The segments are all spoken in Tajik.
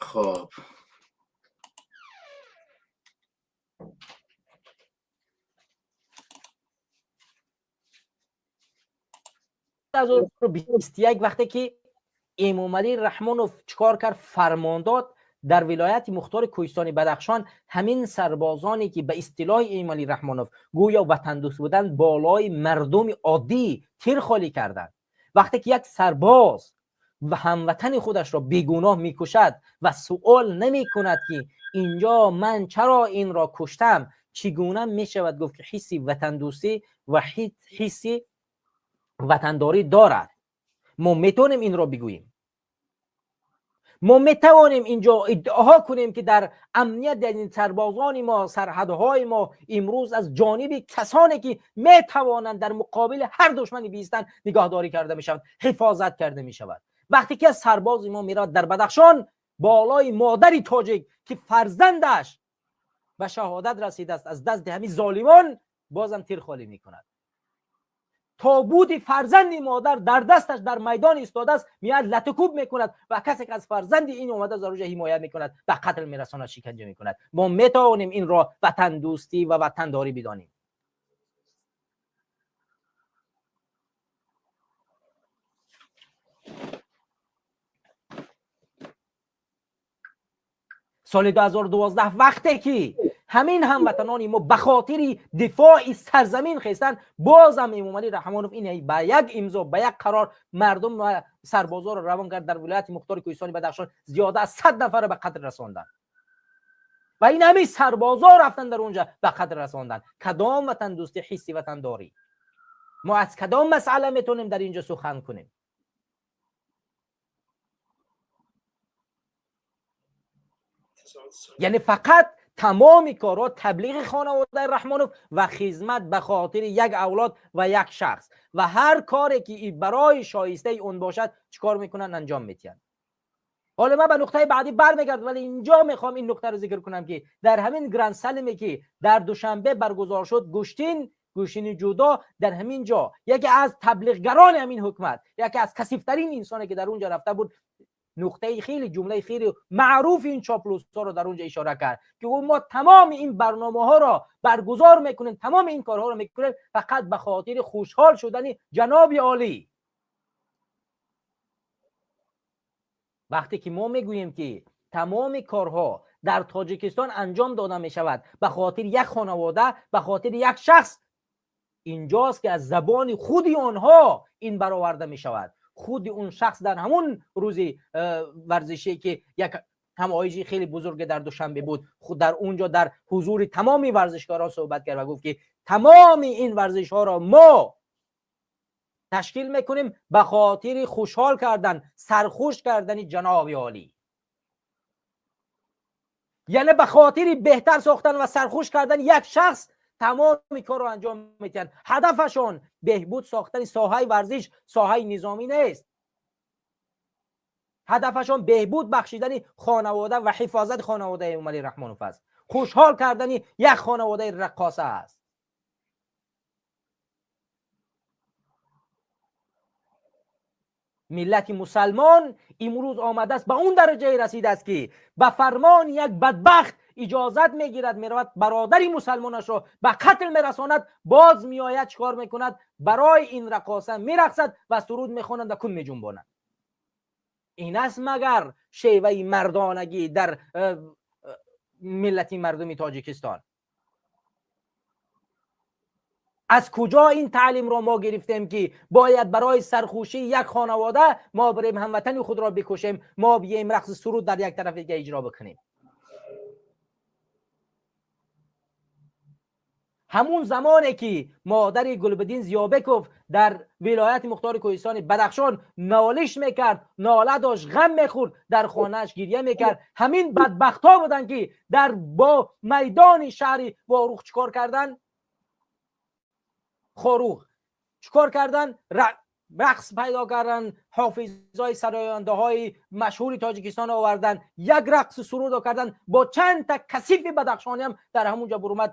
Хоб. 2021 вақте ки Эмомалӣ Раҳмонов чикор кард, фармон дод дар вилояти мухтори Кӯҳистони Бадахшон ҳамин сарбозоне ки ба истилоҳи Эмомалӣ Раҳмонов гӯё ватандӯст буданд, болои мардуми оддӣ тир холӣ карданд. Вақте ки як сарбоз ва ҳамватани худашро бегуноҳ мекушад ва суол намекунад ки инҷо ман чаро инро куштам, чӣ гуна мешавад гуфт ки ҳисси ватандӯстӣ ва ҳисси ватандорӣ дорад? Мо метавонем инро бигӯем? Мо метавонем инҷо иддао кунем ки дар амният, яъне сарбозони мо, сарҳадҳои мо имрӯз аз ҷониби касоне ки метавонанд дар муқобили ҳар душмане биистанд, нигоҳдорӣ карда мешавад, ҳифозат карда мешавад? Вақте ки аз сарбози мо меравад дар Бадахшон болои модари тоҷик ки фарзандаш ба шаҳодат расидааст аз дасти ҳамин золимон, бозам тир холӣ мекунад. Тобути фарзанди модар дар дасташ дар майдон истодааст, меяд, латукӯб мекунад ва касе ки аз фарзанди ин омада дар оҷа ҳимоят мекунад, ба қатл мерасонад, шиканҷа мекунад. Мо метавонем инро ватандӯстӣ ва ватандорӣ бидонем? Соли 2012 вақте ки ҳамин ҳамватанони мо ба хотири дифои сарзамин хестанд, бозам Эмомалӣ Раҳмонов ин ба як имзо, ба як қарор мардум ва сарбозоро равон кард дар вилояти мухтори Кӯҳистони Бадахшон, зиёда аз 100 нафарро ба қатл расонданд ва ин ҳамин сарбозо рафтанд, дар онҷа ба қатл расонданд. Кадом ватандӯстӣ, ҳисси ватандорӣ? Мо аз кадом масъала метавонем дар инҷо сухан кунем? Яъне фақат тамоми корҳо таблиғи хонаводаи Раҳмонов ва хизмат ба хотири як авлод ва як шахс, ва ҳар коре ки барои шоистаи он бошад, чӣ кор мекунанд, анҷом медиҳанд. Ҳоло ман ба нуқтаи баъдӣ бармегардам, вале инҷо мехоҳам ин нуқтаро зикр кунам ки дар ҳамин Гранд Сламе ки дар Душанбе баргузор шуд, гӯштини ҷудо, дар ҳамин ҷо яке аз таблиғгарони ҳамин ҳукумат, яке аз касифтарин инсоне ки дар онҷо рафта буд, нуқтаи хеле, ҷумлаи хеле маъруфи ин чоплусҳоро дар онҷо ишора кард ки мо тамоми ин барномаҳоро баргузор мекунем, тамоми ин корҳоро мекунем фақат ба хотири хушҳол шудани ҷаноби олӣ. Вақте ки мо мегӯем ки тамоми корҳо дар Тоҷикистон анҷом дода мешавад ба хотири як хонавода, ба хотири як шахс, инҷост ки аз забони худи онҳо ин бароварда мешавад. Худи он шахс дар ҳамон рӯзи варзише ки як ҳамоиши хеле бузурге дар Душанбе буд, худ дар он ҷо дар ҳузури тамоми варзишкорон суҳбат кард ва гуфт ки тамоми ин варзишҳоро мо ташкил мекунем ба хотири хушҳол кардан, сархуш кардани ҷаноби олӣ, яъне ба хотири беҳтар сохтан ва сархуш кардани як шахс тамоми корро анҷом медиҳанд. Ҳадафашон беҳбуд сохтани соҳаи варзиш, соҳаи низомӣ нест. Ҳадафашон беҳбуд бахшидани хонавода ва ҳифозати хонаводаи Эмомалӣ Раҳмонов аст, хушҳол кардани як хонаводаи раққоса аст. Миллати мусалмон имрӯз омадааст, ба он дараҷае расидааст ки ба фармони як бадбахт иҷозат мегирад, меравад, бародари мусалмонашро ба қатл мерасонад, боз меояд, чикор мекунад? Барои ин раққоса мерақсад ва суруд мехонад ва кун меҷунбонад. Ин аст магар шеваи мардонагӣ дар миллати мардуми Тоҷикистон? Аз куҷо ин таълимро мо гирифтем ки бояд барои сархушии як хонавода мо бирем, ҳамватани худро бикушем, мо биёем, рақси суруд дар як тараф дига иҷро бикунем? Ҳамун замоне ки модари Гулбиддин Зиёбеков дар вилояти мухтори Кӯҳистони Бадахшон нолиш мекард, нола дошт, ғам мехӯрд, дар хонааш гирья мекард, ҳамин бадбахтҳо буданд ки дар бо майдони шаҳри Ворух чикор карданд? Хоруғ чикор карданд? Рақс пайдо карданд, ҳофизҳои, сарояндаҳои машҳури Тоҷикистон оварданд, як рақсу сурудо карданд, бо чанд та касифи бадахшониам дар ҳамун ҷо буромад,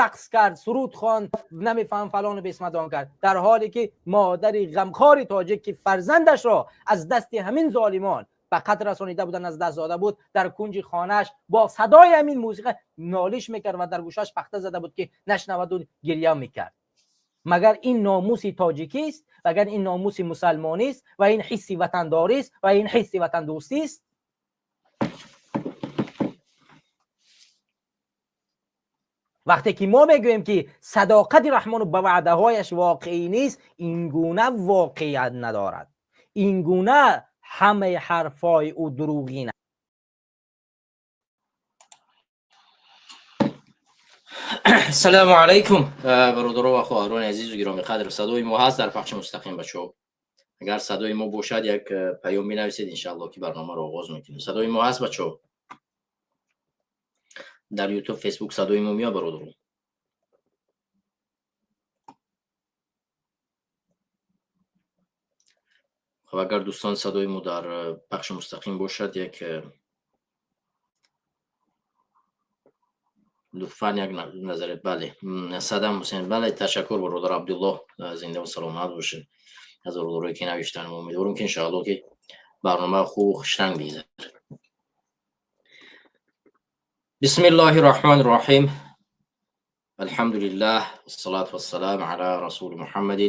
рақс кард, суруд хонд, намефаҳм, фалону бесмадон кард, дар ҳоле ки модари ғамхори тоҷик ки фарзандашро аз дасти ҳамин золимон به قتل رسانیده بودن از دست داده بود، در کنج خانهش با صدای همین موسیقی نالش میکرد و در گوشاش پخته زده بود که نشنود و گریه میکرد. مگر این ناموس تاجیکی است؟ مگر این ناموس مسلمانی است؟ و این حسی وطنداری است؟ و این حسی وطن دوستی است؟ وقتی که ما میگوییم که صداقت رحمان به وعده هایش واقعی نیست، این گونه واقعیت ندارد، این گونه همه حرفای او دروغین. السلام علیکم برادران و خواهران عزیز و گرامی قدر. صدای ما هست در پخش مستقیم بچه‌ها؟ اگر صدای ما باشد یک پیام می‌نویسید، انشاءالله که برنامه رو آغاز می‌کنیم. صدای ما هست بچه‌ها؟ در یوتیوب، فیسبوک صدای ما میاد برادران؟ خب اگر دوستان صدای ما در پخش مستقیم باشد یک لطفا یک نظر. بله صدام حسین، بله تشکر برادر عبدالله، زنده و سلامت باشین از برادرایی که نوشتن. امیدوارم که انشاءالله که برنامه خوب و خوشرنگ بگذره. بسم الله الرحمن الرحیم، الحمد لله والصلاة والسلام على رسول محمد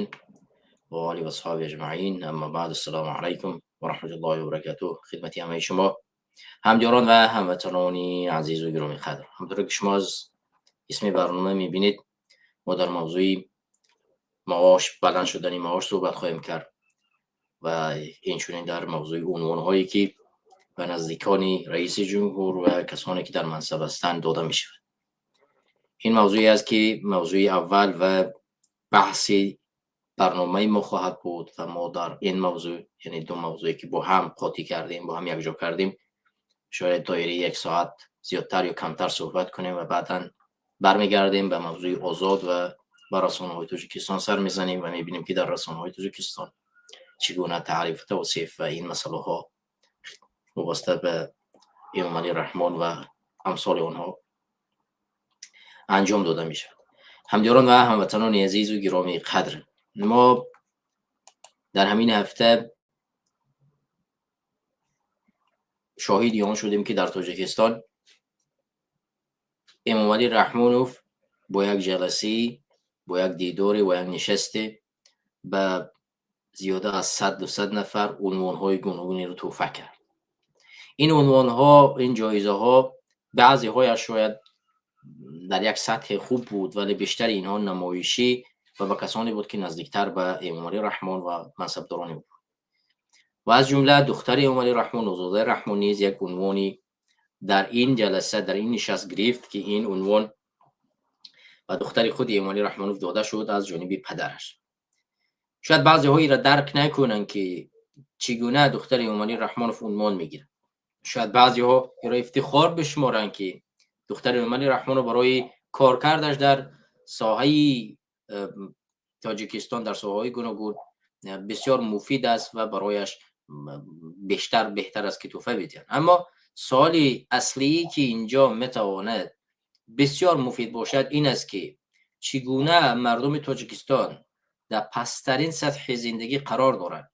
و آله و اصحابه اجمعین، اما بعد، السلام علیکم و رحمت الله و برکاته. خدمت همه شما همدیاران و هموطنان عزیز و گرامی قدر. همونطور که شما از اسم برنامه میبینید، ما در موضوع معاش، بلند شدن معاش صحبت خواهیم کرد و اینچنین در موضوع عنوانهایی که به نزدیکان رئیس جمهور و کسانی که در منصب هستند داده می شود. این موضوعی است که موضوع اول و بحث برنامه ما خواهد بود و ما در این موضوع، یعنی دو موضوعی که با هم قاطی کردیم، با هم یکجا کردیم، شاید دایره یک ساعت زیادتر یا کمتر صحبت کنیم و بعدا برمیگردیم به موضوع آزاد و به رسانه‌های تاجیکستان سر میزنیم و میبینیم که در رسانه‌های تاجیکستان چگونه تعریف، توصیف و این مسئله ها وابسته به امامعلی رحمان و امثال آنها انجام داده میشه. همدیاران و هموطنان عزیز و گرامی قدر، ما در همین هفته شاهد آن شدیم که در تاجیکستان امامعلی رحمانوف با یک جلسه، با یک دیدار و یک نشست به زیاده از 100-200 نفر عنوان‌های گوناگونی رو تحفه کرد. این عنوان‌ها، این جایزه ها، بعضی هایش شاید در یک سطح خوب بود، ولی بیشتر اینها نمایشی و به کسانی بود که نزدیکتر به امامعلی رحمان و منصبداران بود. و از جمله دختر امامعلی رحمان، آزاده رحمان، نیز یک عنوانی در این جلسه، در این نشست گرفت که این عنوان به دختر خود امامعلی رحمانوف داده شد از جانب پدرش. شاید بعضی هایی را درک نکنند که چگونه دختر امامعلی رحمانوف عنوان میگیره. شاید بعضی ها را افتخار بشمارند که دختر امامعلی رحمانوف برای کارکردش در ساحه تاجیکستان، در ساحه‌های گوناگون بسیار مفید است و برایش بیشتر بهتر است که تحفه بدهند. اما سوال اصلی که اینجا میتواند بسیار مفید باشد این است که چگونه مردم تاجیکستان در پسترین سطح زندگی قرار دارند.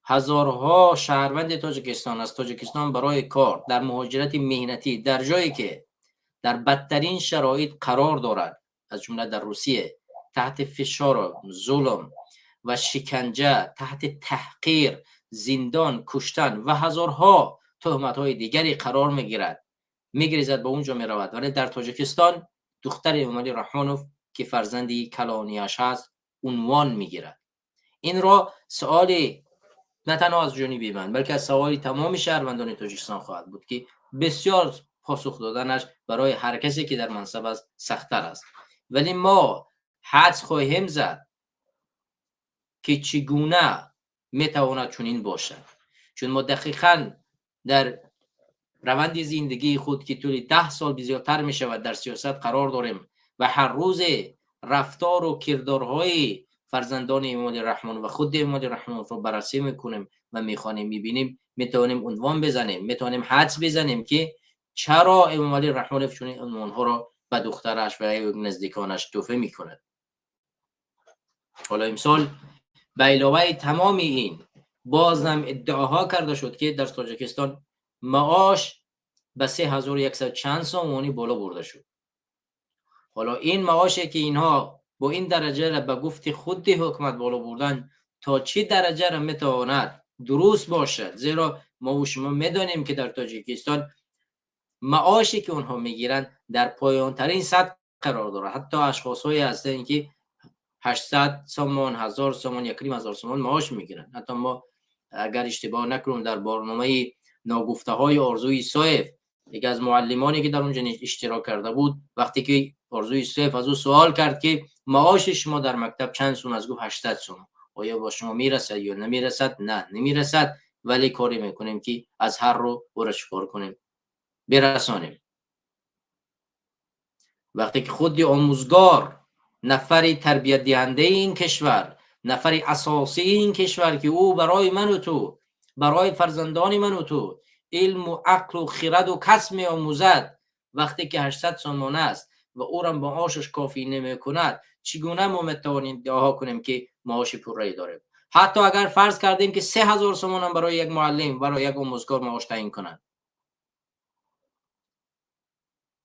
هزارها شهروند تاجیکستان از تاجیکستان برای کار در مهاجرت مهنتی در جایی که در بدترین شرایط قرار دارد، از جمله در روسیه، تحت فشار، ظلم و شکنجه، تحت تحقیر، زندان، کشتن و هزارها تهمت‌های دیگری قرار می‌گیرد، می‌گریزد، به اونجا می‌رود. ولی در تاجیکستان دختر امامعلی رحمانوف که فرزندی کلانیش هست عنوان می‌گیرد. این را سؤال نه تنها از جانب من بلکه از سوال تمام شهروندان تاجیکستان خواهد بود که بسیار پاسخ دادنش برای هر کسی که در منصب است سخت‌تر است. ولی ما حدس خواهیم زد که چگونه میتواند چنین باشد، چون ما دقیقاً در روند زندگی خود که طول 10 سال زیادتر می شود در سیاست قرار داریم و هر روز رفتار و کردارهای فرزندان امامعلی رحمان و خود امامعلی رحمان رو بررسی میکنیم و میخوانیم، میبینیم، میتوانیم عنوان بزنیم، میتوانیم حدس بزنیم که چرا امامعلی رحمان چنین عنوانها را به دخترش و نزدیکانش تحفه میکند. حالا امسال به علاوه تمام این باز هم ادعاها کرده شد که در تاجیکستان معاش به 3100 چند سامانی بالا برده شد. حالا این معاشی که اینها با این درجه را به گفت خود حکومت بالا بردن تا چه درجه را میتواند درست باشد؟ زیرا ما و شما میدانیم که در تاجیکستان معاشی که اونها میگیرند در پایان ترین سطح قرار دارد. حتی اشخاص هایی هستند که 800 سامان، 1000 سامان، 1500 سامان معاش میگیرند. حتی ما اگر اشتباه نکنم در برنامه ناگفته های آرزوی صاحب، یکی از معلمانی که در اونجا اشتراک کرده بود، وقتی که آرزوی صاحب از او سوال کرد که معاش شما در مکتب چند سوم است، گفت 800 سوم. آیا با شما میرسد یا نمیرسد؟ نه، نمیرسد، ولی کاری میکنیم که از هر رو او را چیکار کنیم، برسانیم. وقتی که خود آموزگار، نفر تربیت دهنده این کشور، نفر اساسی این کشور که او برای من و تو، برای فرزندان من و تو علم و عقل و خرد و کسب می آموزد، وقتی که 800 سامان است و او را معاشش کافی نمی کند، چگونه ما میتوانیم ادعا کنیم که معاش پره‌ای داریم؟ حتی اگر فرض کردیم که 3000 سامان هم برای یک معلم، برای یک آموزگار معاش تعیین کنند،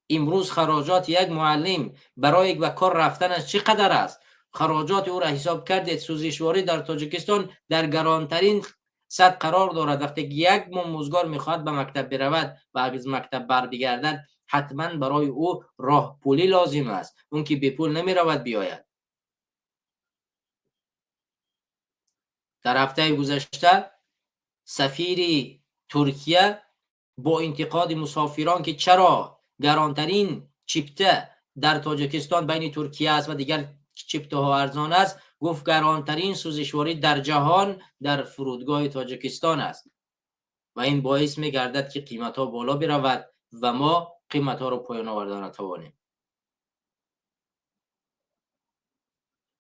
امروز خراجات یک معلم برای به کار رفتنش چقدر است؟ خراجات او را حساب کردید؟ سوزشواری در تاجیکستان در گرانترین سطح قرار دارد. وقتی یک آموزگار میخواهد به مکتب برود و از مکتب بر بگردد، حتما برای او راه پولی لازم است. اون که بی پول نمی رود بیاید. در هفته گذشته سفیر ترکیه با انتقاد مسافران که چرا گرانترین چیپته در تاجیکستان بین ترکیه است و دیگر چیپته ها ارزان است، گفت گرانترین سوزشواری در جهان در فرودگاه تاجیکستان است و این باعث می‌گردد که قیمت ها بالا برود و ما قیمت ها را پایان آورده نتوانیم.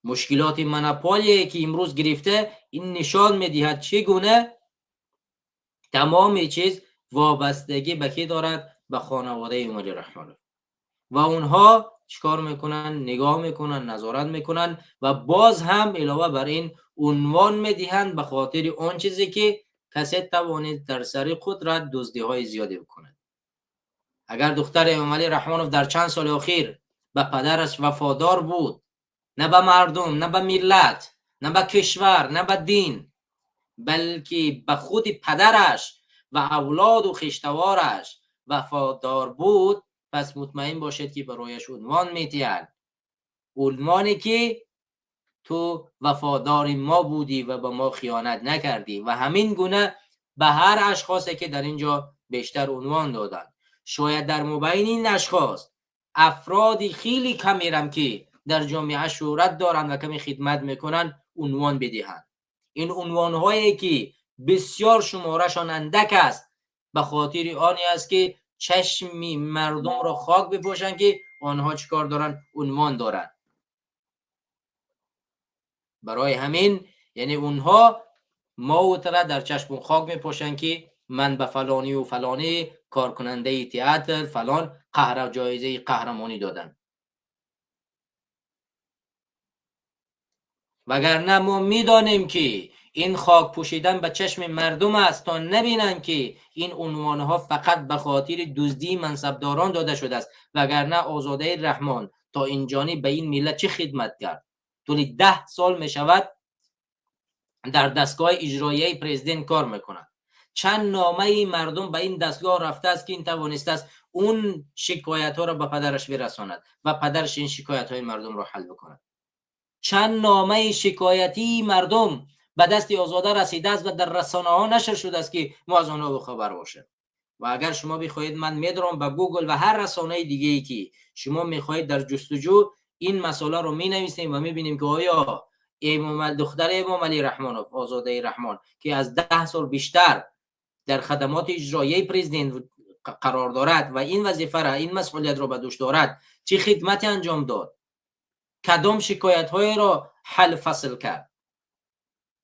مشکلات منپالی که امروز گرفته، این نشان می‌دهد چگونه تمام چیز وابستگی به کی دارد؟ به خانواده امامعلی رحمان. و اونها چیکار میکنن؟ نگاه میکنن، نظارت میکنن و باز هم علاوه بر این عنوان میدهند به خاطر آن چیزی که کسی توانید در سر قدرت دزدی های زیادی بکند. اگر دختر امامعلی رحمانوف در چند سال اخیر به پدرش وفادار بود، نه به مردم، نه به ملت، نه به کشور، نه به دین، بلکه به خود پدرش و اولاد و خویشتوارش وفادار بود، پس مطمئن باشید که برایش عنوان میدهند، عنوانی که تو وفادار ما بودی و به ما خیانت نکردی. و همین گونه به هر اشخاصی که در اینجا بیشتر عنوان دادند. شاید در مبین این اشخاص افرادی خیلی کمی رم که در جامعه شهرت دارند و کمی خدمت میکنن عنوان بدهند. این عنوانهایی که بسیار شمارشان اندک است به خاطر آنی است که چشمی مردم را خاک بپوشند که آنها چیکار دارن؟ عنوان دارن. برای همین یعنی اونها ما و تره در چشم خاک میپوشند که من به فلانی و فلانی کارکننده تئاتر فلان قهر جایزه قهرمانی دادن. وگرنه ما میدانیم که این خاک پوشیدن به چشم مردم است تا نبینند که این عنوانها فقط به خاطر دزدی منصبداران داده شده است. وگرنه آزاده رحمان تا اینجانی به این ملت چه خدمت کرد؟ طول 10 سال می شود در دستگاه اجرایی پرزیدنت کار میکند. چند نامه مردم به این دستگاه رفته است که این توانسته است اون شکایت ها را به پدرش برساند و پدرش این شکایت های مردم را حل بکند. چند نامه شکایتی مردم به دست آزاده رسیده است و در رسانه ها نشر شده است که ما از آنها خبر باشیم. و اگر شما بخواهید من میدارم به گوگل و هر رسانه دیگه ای که شما میخواهید در جستجو این مسئله رو می نویسیم و میبینیم که آیا دختر امام علی رحمانوف آزاده رحمان که از 10 سال بیشتر در خدمات اجرایی پرزیدنت قرار دارد و این وظیفه را، این مسئولیت را به دوش دارد، چه خدمتی انجام داد، کدام شکایت های را حل فصل کرد.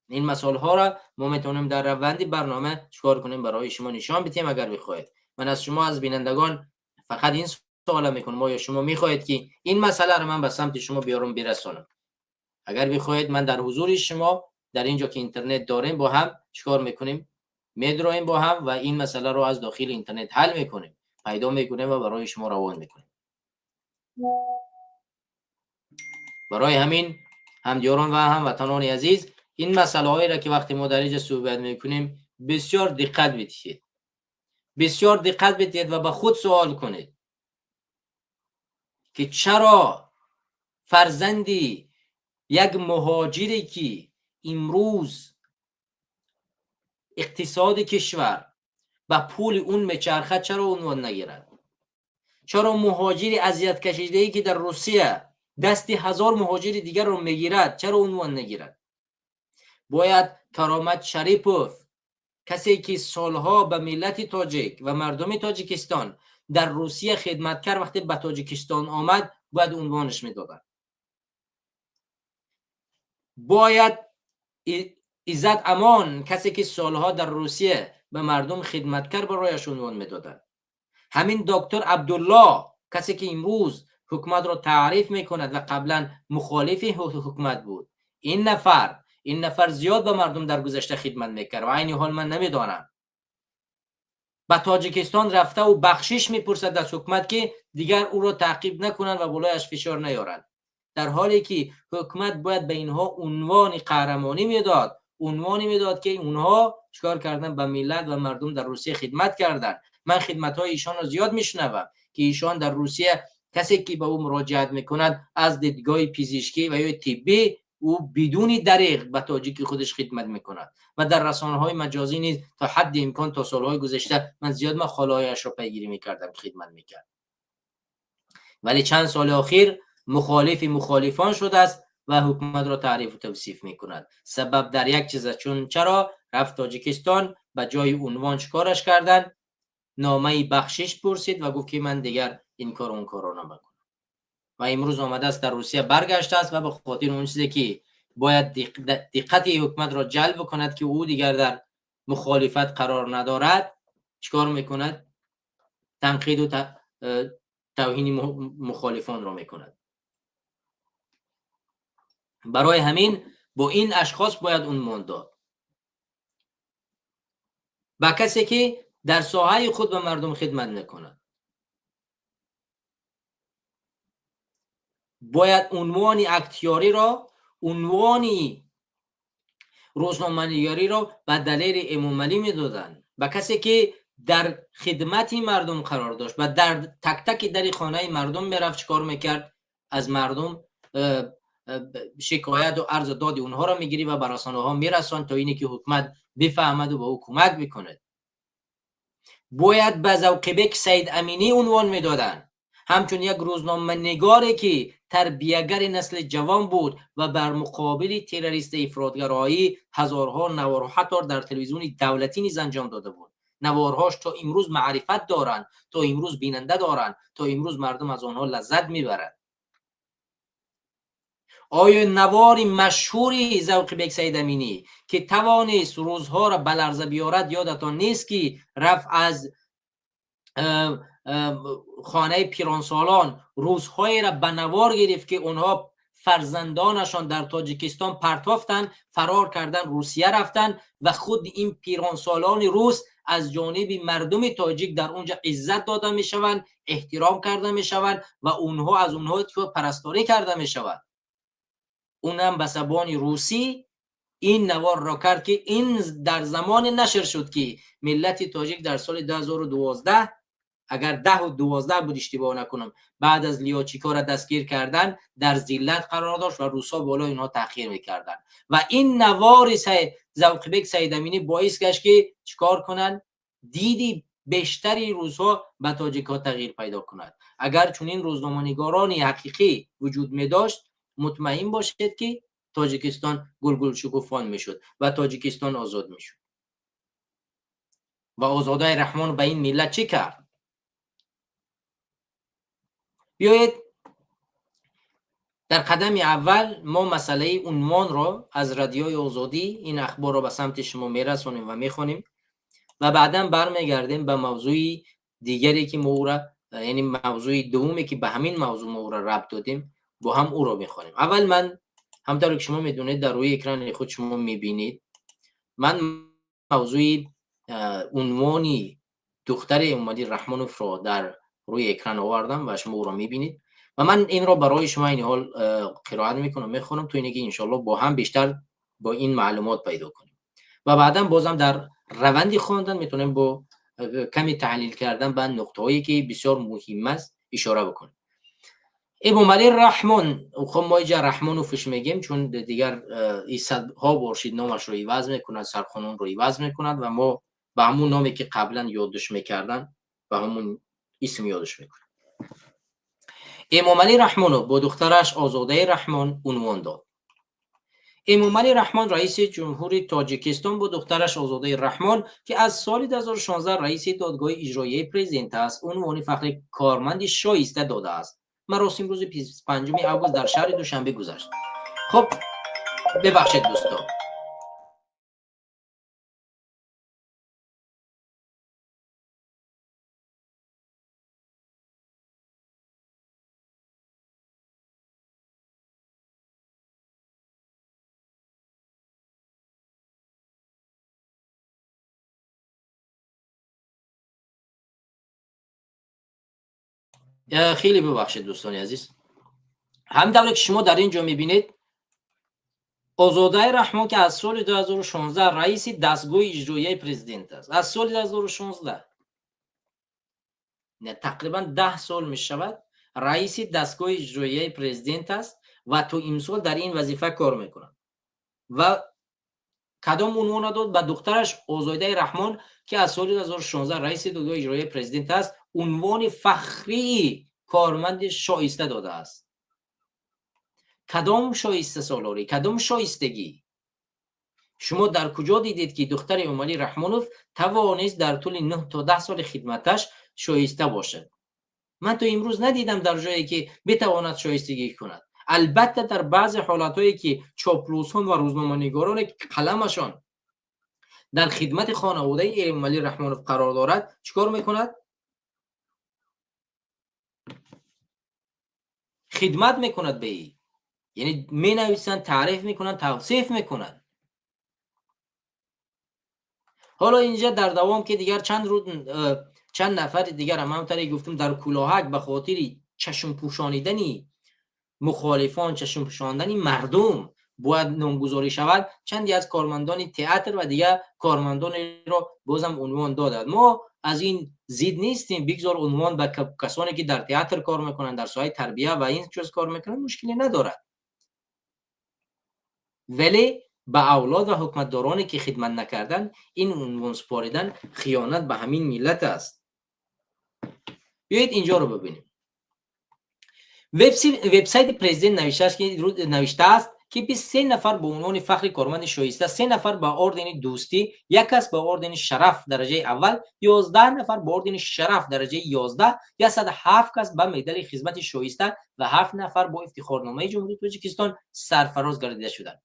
این مسائل ها را ما میتونیم در روند برنامه چکار کنیم برای شما نشان بدیم اگر بخواهید. من از شما از بینندگان فقط این سوال میکنم، آیا شما میخواهید که این مسئله را من به سمت شما بیارم برسانم؟ اگر بخواهید من در حضور شما Дар ин ҷо ки интернет дорем, бо ҳам чикор мекунем? Медроем бо ҳам ва ин масъаларо аз дохили интернет ҳал мекунем, пайдо мекунем ва барои шумо равон мекунем. Барои ҳамин, ҳамдиёрон ва ҳамватанони азиз, ин масъалаҳоеро ки вақте мо дар инҷа суҳбат мекунем, бисёр диққат бидиҳед, бисёр диққат бидиҳед ва ба худ суол кунед, ки чаро фарзанди як муҳоҷире, ки имрӯз иқтисоди кишвар ба пули он мечархад, чаро унвон нагирад? Чаро муҳоҷири азияткашидае, ки дар Русия дасти 1000 муҳоҷири дигарро мегирад, чаро унвон нагирад? Бояд Каромат Шарипов, касе ки солҳо ба миллати тоҷик ва мардуми Тоҷикистон дар Русия хидмат кард, вақте ба Тоҷикистон омад, бояд унвонаш медоданд. Бояд Иззат Амон, касе ки солҳо дар Русия ба мардум хидмат кард, барояш унвон медоданд. Ҳамин доктор Абдулло, касе ки имрӯз ҳукуматро таъриф мекунад ва қаблан мухолифи ҳукумат буд, ин нафар зиёд ба мардум дар гузашта хидмат мекард ва айни ҳол ман намедонам, ба Тоҷикистон рафта ӯ бахшиш мепурсад аз ҳукумат, ки дигар ӯро таъқиб накунанд ва болояш фишор наёранд, дар ҳоле ки ҳукумат бояд ба инҳо унвони қаҳрамонӣ медод, унвоне медод, ки онҳо чикор карданд? Ба миллат ва мардум дар Русия хидмат карданд. Ман хидматҳои ишонро зиёд мешунавам, ки ишон дар Русия касе ки ба ӯ муроҷиат мекунад аз дидгоҳи пизишкӣ ва ё тиббӣ, ӯ бидуни дареғ ба тоҷики худаш хидмат мекунад. Ва дар расонаҳои маҷозӣ низ то ҳадди имкон то солҳои гузашта ман зиёд мақолаҳояшро пайгирӣ мекардам, хидмат мекард. Вале чанд соли охир мухолифи мухолифон шудааст ва ҳукуматро таърифу тавсиф мекунад. Сабаб дар як чиз аст: чун чаро рафт Тоҷикистон, ба ҷои унвон чикораш карданд? Номаи бахшиш пурсид ва гуфт, ки ман дигар ин кор, он корро намекунам. Ва имрӯз омадааст, дар Русия баргаштааст ва ба хотири он чизе ки бояд диққати ҳукуматро ҷалб кунад, ки ӯ дигар дар мухолифат қарор надорад, чикор мекунад? Танқиду тавҳини мухолифонро мекунад. Барои ҳамин бо ин ашхос бояд унвон дод, ба касе ки дар соҳаи худ ба мардум хидмат мекунад. Бояд унвони актёриро, унвони рӯзноманигариро ба Далери Эмомалӣ медоданд, ба касе ки дар хидмати мардум қарор дошт ва дар тактаки дари хонаи мардум мерафт. Чикор мекард? Аз мардум шикояту арзу доди онҳоро мегирифт ва ба расонаҳо мерасонд, то ине ки ҳукумат бифаҳмаду ба ӯ кӯмак бикунад. Бояд ба Завқибек Саид Аминӣ унвон медоданд, ҳамчун як рӯзноманигоре ки тарбиягари насли ҷавон буд ва бар муқобили террорист ифротгароӣ ҳазорҳо наворҳо ҳатто дар телевизиони давлатӣ низ анҷом дода буд. Наворҳош то имрӯз маърифат доранд, то имрӯз бинанда доранд, то имрӯз мардум аз онҳо лаззат мебарад. Оё навори машҳури Завқибек Саидаминӣ, ки тавонист рӯзҳоро ба ларза биёрад, ёдатон нест, ки рафт аз хонаи пиронсолон рӯзҳоеро ба навор гирифт, ки онҳо фарзандонашон дар Тоҷикистон партофтанд, фарор кардан, Русия рафтанд ва худ ин пиронсолони рус аз ҷониби мардуми тоҷик дар онҷа иззат дода мешаванд, эҳтиром карда мешаванд ва онҳо аз онҳо парасторӣ карда мешавад? Унам ба забони русӣ ин наворро кард, ки ин дар замоне нашр шуд, ки миллати тоҷик дар соли 2012, агар 10-12 буд, иштибоҳ накунам, баъд аз Лётчикора дастгир кардан дар зиллат қарор дошт ва русҳо болои инҳо таъхир мекарданд. Ва ин навори Завқибек Саидаминӣ боис гашт, ки чикор кунанд? Диди бештари рӯзҳо ба тоҷикҳо тағйир пайдо кунад. Агар чунин рӯзноманигорони ҳақиқӣ вуҷуд медошт, мутмаин бошед, ки Тоҷикистон гулгулшукуфон мешуд ва Тоҷикистон озод мешуд. Ва Озодаи Раҳмон ба ин миллат чӣ кард? Биёед, дар қадами аввал мо масъалаи унвонро аз Радиои Озодӣ ин ахборро ба самти шумо мерасонем ва мехонем ва баъдан бармегардем ба мавзӯи дигаре, ки мо ӯра, яъне мавзӯи дуввуме, ки ба ҳамин мавзӯъ мо ӯра рабт додем, бо ҳам ӯро мехонем. Аввал ман Ҳамтавре ки шумо медонед, дар рӯи экрани худ шумо мебинед, ман мавзӯи унвони духтари Эмомалӣ Раҳмоновро дар рӯи экран овардам ва шумо ӯро мебинед ва ман инро барои шумо айни ҳол қироат мекунам, мехонам, то ине ки иншоалло бо ҳам бештар бо ин маълумот пайдо кунем ва баъдан бозам дар раванди хондан метавонем бо каме таҳлил кардан ба нуқтаҳое ки бисёр муҳим аст ишора бикунем. Эмомалӣ Раҳмон, хоб, мо иҷа Раҳмоновш мегем, чун дигар садҳо бор шид номашро иваз мекунад, сарқонунро иваз мекунад ва мо ба ҳамун номе ки қаблан ёдш мекардан, ба ҳамун исм ёдш мекунем. Эмомалӣ Раҳмонов бо духтараш Озодаи Раҳмон унвон дод. Эмомалӣ Раҳмон, раиси ҷумҳури Тоҷикистон, бо духтараш Озодаи Раҳмон, ки аз соли 2016 раиси додгоҳи иҷроияи президент аст, унвони фахри корманди шоиста додааст. Маросим рӯзи 25 август дар шаҳри Душанбе гузашт. Хуб, бебахшед, дӯсто. Хеле бибахшед, дӯстони азиз. Ҳамин тавре ки шумо дар ин ҷо мебинед, Озодаи Раҳмон, ки аз соли 2016 раиси дастгоҳи иҷроияи президент аст, аз соли 2016, тақрибан 10 сол мешавад, раиси дастгоҳи иҷроияи президент аст ва то имсол дар ин вазифа кор мекунад. Ва кадом унвона дод? Ба духтараш Озодаи Раҳмон, ки аз соли 2016 раиси додгоҳи иҷроияи президент аст, унвони фахрии корманди шоиста додааст. Кадом шоистасолорӣ, кадом шоистагӣ? Шумо дар куҷо дидед, ки духтари Эмомалӣ Раҳмонов тавонист дар тӯли 9 то 10 соли хидматаш шоиста бошад? Ман то имрӯз надидам дар ҷое ки битавонад шоистагӣ кунад. Албатта, дар баъзе ҳолатҳое ки чоплусҳон ва рӯзноманигороне ки қаламашон дар хидмати хонаводаи Эмомалӣ Раҳмонов қарор дорад, чӣ кор мекунад? Хидмат мекунад ба ӣ, яъне менависанд, таъриф мекунанд, тавсиф мекунанд. Ҳоло инҷа дар давом ки дигар чанд нафари дигар ҳам, ҳамтаре гуфтам, дар кӯлоҳак ба хотири чашмпӯшонидани мухолифон, чашмпӯшондани мардум бояд номгузорӣ шавад, чанде аз кормандони театр ва дигар кормандонеро бозам унвон додад. Мо аз ин зид нестем, бигзор унвон ба касоне ки дар театр кор мекунанд, дар соҳаи тарбия ва ин чиз кор мекунанд, мушкиле надорад, вале ба авлод ва ҳукуматдороне ки хидмат накарданд, ин унвон супоридан хиёнат ба ҳамин миллат аст. Биёед, инҷоро бибинем. Вебсайти президент навиштааст, ки 23 нафар ба унвони фахри корманди шоиста, се нафар ба ордени Дӯстӣ, як кас ба ордени Шараф дараҷаи аввал, 11 нафар ба ордени Шараф дараҷаи 11, 107 кас ба медали хизмати шоиста ва ҳафт нафар бо ифтихорномаи Ҷумҳурии Тоҷикистон сарфароз гардида шуданд.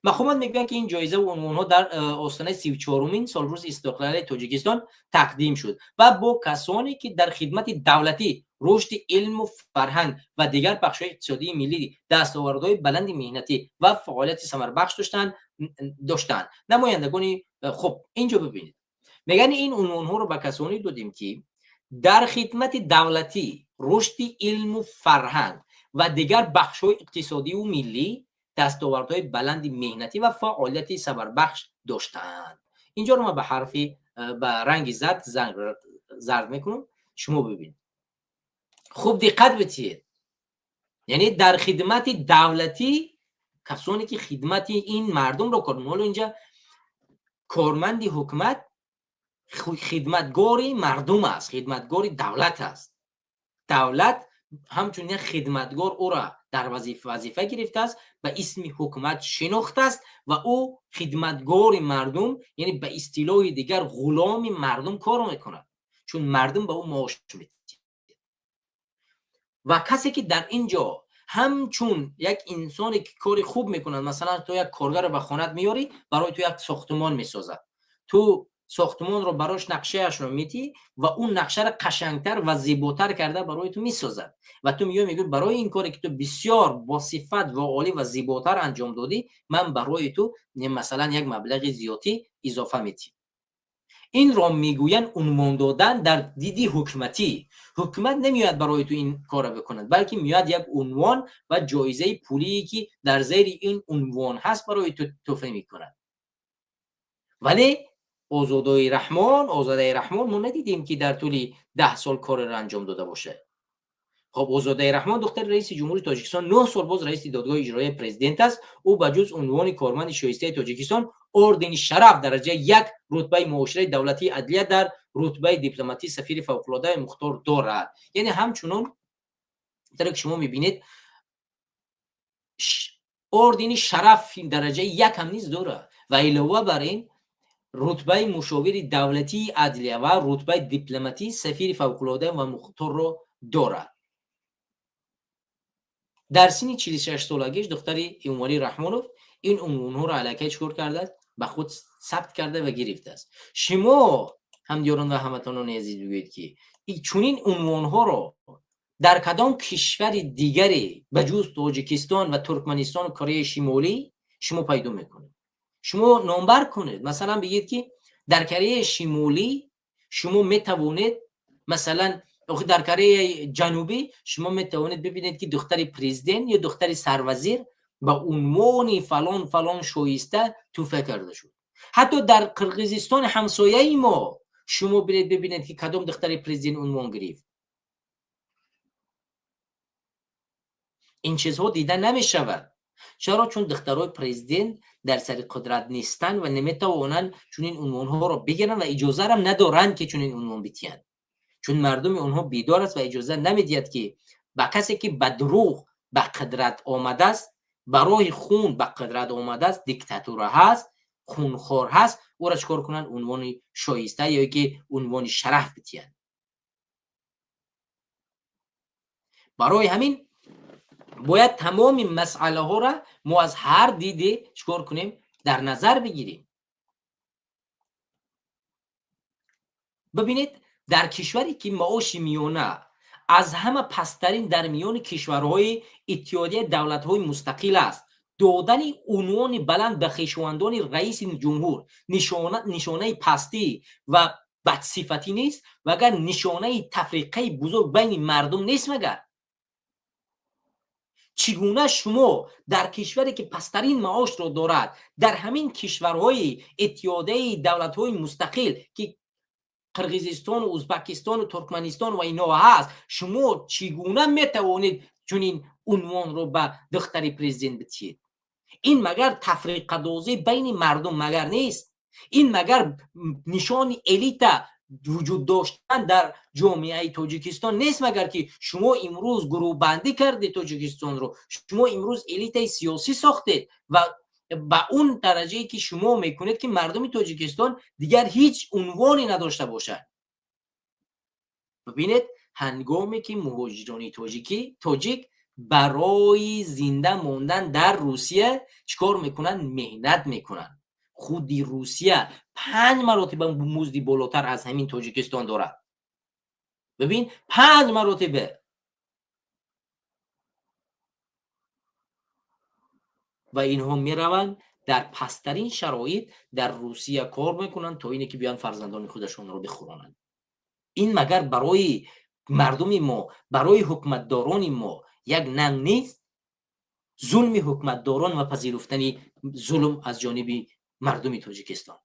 Мақомот мегӯянд, ки ин ҷоизаву унвонҳо дар остонаи 34-умин солрӯзи истиқлолияти Тоҷикистон тақдим шуд ва бо касоне ки дар хидмати давлатӣ, рушди илму фарҳанг ва дигар бахшҳои иқтисодии миллӣ дастовардҳои баланди меҳнатӣ ва фаъолияти самарбахш доштанд. Намояндагони хуб, инҷо бибинед, мегӯянд, ин унвонҳоро ба касоне додем, ки дар хидмати давлатӣ, рушди илму фарҳанг ва дигар бахшҳои иқтисодию миллӣ дастовардҳои баланди меҳнатӣ ва фаъолияти самарбахш доштаанд. Инҷоро ман ба ҳарфи ба ранги зард мекунам, шумо бибинед, хуб диққат битиҳед. Яъне дар хидмати давлатӣ, касоне ки хидмати ин мардумро кор. Ҳоло инҷа корманди ҳукумат хидматгори мардум аст, хидматгори давлат аст. Давлат ҳамчун як хидматгор ӯра дар вазифа гирифтааст, ба исми ҳукумат шинохтааст ва ӯ хидматгори мардум, яъне ба истилоҳи дигар ғуломи мардум кор мекунад, чун мардум ба ӯ маош медиҳад. Ва касе ки дар ин ҷо ҳамчун як инсоне ки кори хуб мекунад, масалан, ту як коргарро ба хонат меёрӣ, барои ту як сохтумон месозад, ту Сохтмонро барош нақшаашро медиҳӣ ва он нақшаро қашангтар ва зеботар карда барои ту месозад ва ту меоӣ, мегӯӣ: барои ин коре ки ту бисёр босифат ва олӣ ва зеботар анҷом додӣ, ман барои ту, масалан, як маблағи зиёдӣ изофа медиҳам. Инро мегӯянд унвон додан дар диди ҳукуматӣ. Ҳукумат намеояд барои ту ин корро бикунад, балки меояд як унвон ва ҷоизаи пулие ки дар зери ин унвон ҳаст, барои ту туҳфа мекунад. Вале Озодаи Раҳмон мо надидем, ки дар тӯли 10 сол кореро анҷом дода бошад. Хоб, Озодаи Раҳмон, духтари раиси ҷумҳури Тоҷикистон, 9 сол боз раиси додгоҳи иҷроияи президент аст. Ӯ ба ҷуз унвони корманди шоистаи Тоҷикистон, ордени Шараф дараҷаи як, рутбаи муошираи давлатии адлия дар рутбаи дипломатии сафири фавқулодаи мухтор дорад. Яъне ҳамчунон таре ки шумо мебинед, ордени Шараф дараҷаи як ҳам низ дорад ва илова бар ин рутбаи мушовири давлатии адлия ва рутбаи дипломатии сафири фавқулода ва мухторро дорад. Дар синни 46-солагиш духтари Эмомалӣ Раҳмонов ин унвонҳоро аллакай чӣ кор кардааст? Ба худ сабт карда ва гирифтааст. Шумо, ҳамдиёрон ва ҳамватанони азиз, бигӯед, ки чунин унвонҳоро дар кадом кишвари дигаре ба ҷуз Тоҷикистон ва Туркманистону Кореяи Шимолӣ шумо пайдо мекунед? Шумо номбар кунед. Масалан, бигӯед, ки дар Кореяи Шимолӣ шумо метавонед, масалан, дар Кореяи Ҷанубӣ шумо метавонед бибинед, ки духтари президент ё духтари сарвазир ба унвони фалон фалон шоиста туҳфа карда шуд. Ҳатто дар Қирғизистони ҳамсояи мо шумо биред, бибинед, ки кадом духтари президент унвон гирифт. Ин чизҳо дида намешавад. Чаро? Чун духтарои президент дар сари қудрат нестанд ва наметавонанд чунин унвонҳоро бигиранд ва иҷозарам надоранд, ки чунин унвон битиҳанд, чун мардуми онҳо бедор аст ва иҷоза намедиҳад, ки ба касе ки ба дурӯғ ба қудрат омадааст, ба роҳи хун ба қудрат омадааст, диктатура ҳаст, хунхор ҳаст, ӯро чӣ кор кунанд? Унвони шоиста ё ки унвони шараф битиҳанд. Барои ҳамин бояд тамоми масъалаҳоро мо аз ҳар диде чӣ кор кунем? Дар назар бигирем. Бибинед, дар кишваре ки маоши миёна аз ҳама пасттарин дар миёни кишварҳои Иттиҳодияи давлатҳои мустақил аст, додани унвони баланд ба хешовандони раиси ҷумҳур нишонаи пастӣ ва бадсифатӣ нест? Вагар нишонаи тафриқаи бузург байни мардум нест магар? Чӣ гуна шумо дар кишваре ки пасттарин маошро дорад, дар ҳамин кишварҳои Иттиҳодияи давлатҳои мустақил, ки Қирғизистону Узбакистону Туркманистон ва ино ҳаст, шумо чӣ гуна метавонед чунин унвонро ба духтари президент битиҳед? Ин магар тафриқадозӣ байни мардум магар нест? Ин магар нишони элита вуҷуд доштан дар ҷомеаи Тоҷикистон нест магар, ки шумо имрӯз гурӯҳбандӣ кардед Тоҷикистонро, шумо имрӯз элитаи сиёсӣ сохтед ва ба он дараҷае ки шумо мекунед, ки мардуми Тоҷикистон дигар ҳеҷ унвоне надошта бошад? Бибинед, ҳангоме ки муҳоҷирони тоҷик барои зинда мондан дар Русия чӣ кор мекунанд? Меҳнат мекунанд. Худи Русия панҷ маротиба музди болотар аз ҳамин Тоҷикистон дорад. Бибин, панҷ маротиба. Ва инҳо мераванд, дар пасттарин шароит дар Русия кор мекунанд, то ине ки биёянд фарзандони худашонро бихӯронанд. Ин магар барои мардуми мо, барои ҳукуматдорони мо як нанг нест? Зулми ҳукуматдорон ва пазируфтани зулм аз ҷониби мардуми Тоҷикистон.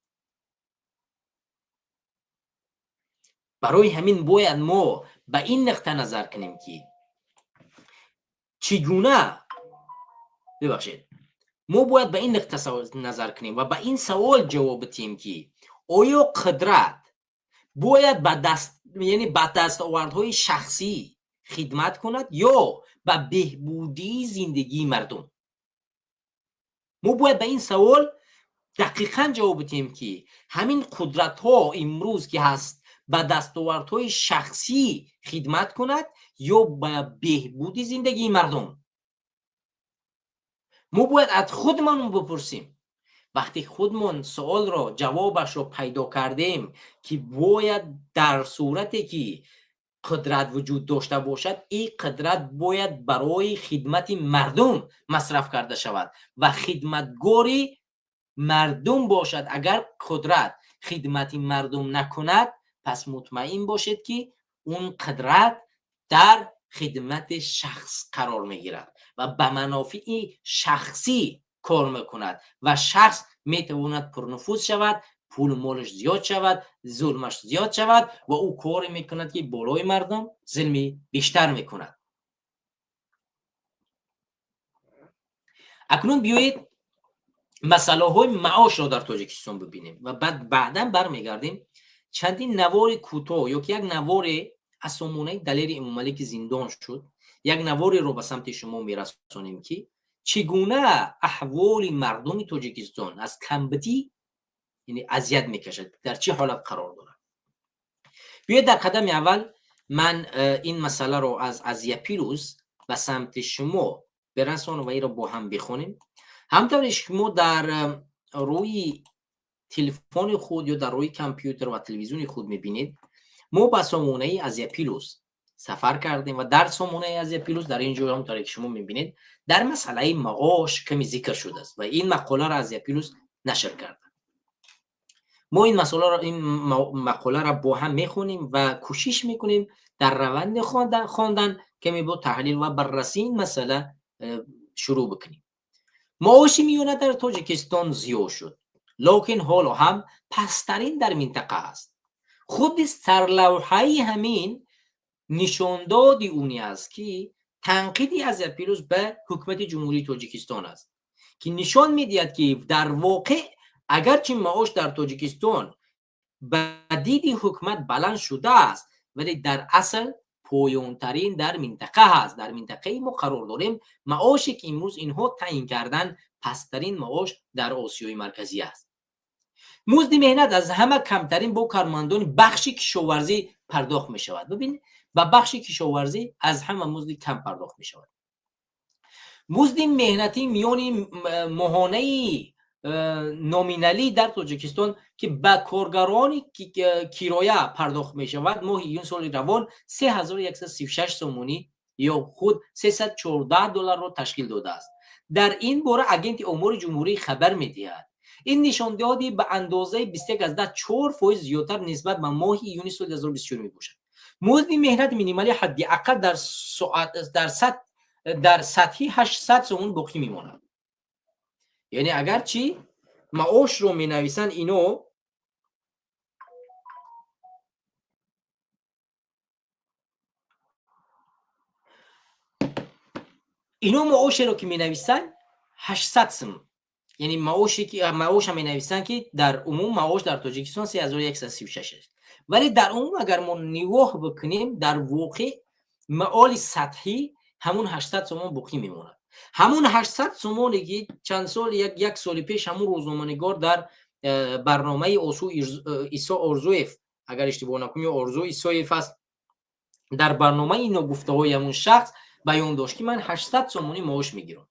Барои ҳамин бояд мо ба ин нуқта назар кунем, ки чӣ гуна, бибахшед, мо бояд ба ин нуқта назар кунем ва ба ин савол ҷавоб бидиҳем, ки оё қудрат бояд ба даст, яъне ба дастовардҳои шахсӣ хидмат кунад ё ба беҳбудии зиндагии мардум? Мо бояд ба ин савол дақиқан ҷавоб бидиҳем, ки ҳамин қудратҳо имрӯз ки ҳаст, ба дастовардҳои шахсӣ хидмат кунад ё ба беҳбуди зиндагии мардум. Мо бояд аз худмон бипурсем. Вақте худмон саволро ҷавобашро пайдо кардем, ки бояд дар сурате ки қудрат вуҷуд дошта бошад, ин қудрат бояд барои хидмати мардум масраф карда шавад ва хидматгори мардум бошад. Агар қудрат хидмати мардум накунад, пас мутмаин бошед, ки он қудрат дар хидмати шахс қарор мегирад ва ба манофеи шахсӣ кор мекунад ва шахс метавонад пурнуфуз шавад, пулу молаш зиёд шавад, зулмаш зиёд шавад ва ӯ коре мекунад, ки болои мардум зулми бештар мекунад. Акнун биёед масъалаҳои маошро дар Тоҷикистон бибинем ва баъд баъдан бармегардем. Чандин навори кӯтоҳ ё ки як наворе аз сомонаи Далери Эмомалӣ, ки зиндон шуд, як навореро ба самти шумо мерасонем, ки чӣ гуна аҳволи мардуми Тоҷикистон аз камбудӣ, яъне азият мекашад, дар чӣ ҳолат қарор дорад. Биёед, дар қадами аввал ман ин масъаларо аз Азия Плюс ба самти шумо бирасонам ва инро бо ҳам бихонем. Ҳамтавре шумо дар рӯи телефони худ ё дар рӯи компютер ва телевизиони худ мебинед, мо ба сомонаи Азия Плюс сафар кардем ва дар сомонаи Азия Плюс дар ин ҷо, ҳамтавре ки шумо мебинед, дар масъалаи маош каме зикр шудааст ва ин мақоларо Азия Плюс нашр карда. Мо ин масъаларо, ин мақоларо бо ҳам мехонем ва кӯшиш мекунем дар раванди хондан каме бо таҳлил ва баррасии ин масъала шурӯъ бикунем. Маоши миёна дар Тоҷикистон зиёд шуд, лекин ҳоло ҳам пасттарин дар минтақа аст. Худи сарлавҳаи ҳамин нишондоди уне аст, ки танқиди Азия Плюс ба ҳукумати Ҷумҳурии Тоҷикистон аст, ки нишон медиҳад, ки дар воқеъ агарчи маош дар Тоҷикистон ба диди ҳукумат баланд шудааст, вале дар асл поёнтарин дар минтақа ҳаст. Дар минтақаи мо қарор дорем. Маоше ки имрӯз инҳо таъин кардан, пасттарин маош дар Осиёи Марказӣ аст. Музди меҳнат аз ҳама камтарин бо кормандони бахши кишоварзӣ пардохт мешавад. Бибинед, ба бахши кишоварзӣ аз ҳама музди кам пардохт мешавад. Музди меҳнатӣ миёни моҳонаи номиналӣ дар Тоҷикистон, ки ба коргарони кироя пардохт мешавад, моҳи июн соли равон 3136 сомонӣ ё худ 314 долларро ташкил додааст. Дар ин бора Агенти омори ҷумҳурӣ хабар медиҳад. Ин нишондиҳоди ба андозаи 21,4% зиёдтар нисбат ба моҳи июни соли 2024 мебошад. Музди меҳнати минималӣ ҳадди ақал дар сатҳи 800 сомон боқӣ мемонад. Яъне агарчи маошро менависанд ино, маошеро ки менависанд 800 сум, яъне маоше ки маоша менависанд, ки дар умум маош дар Тоҷикистон 3136 аст, вале дар умум агар мо нигоҳ бикунем, дар воқеъ маоли сатҳӣ ҳамун 800 сомон боқӣ мемонад. Ҳамун 800 сомоне ки чанд сол, як соли пеш ҳамун рӯзноманигор дар барномаи Осу Исо Орзуев, агар иштибоҳ накунем, ё Орзу Исоев аст, дар барномаи ногуфтаҳои ҳамун шахс баён дошт, ки ман 800 сомонӣ маош мегирам.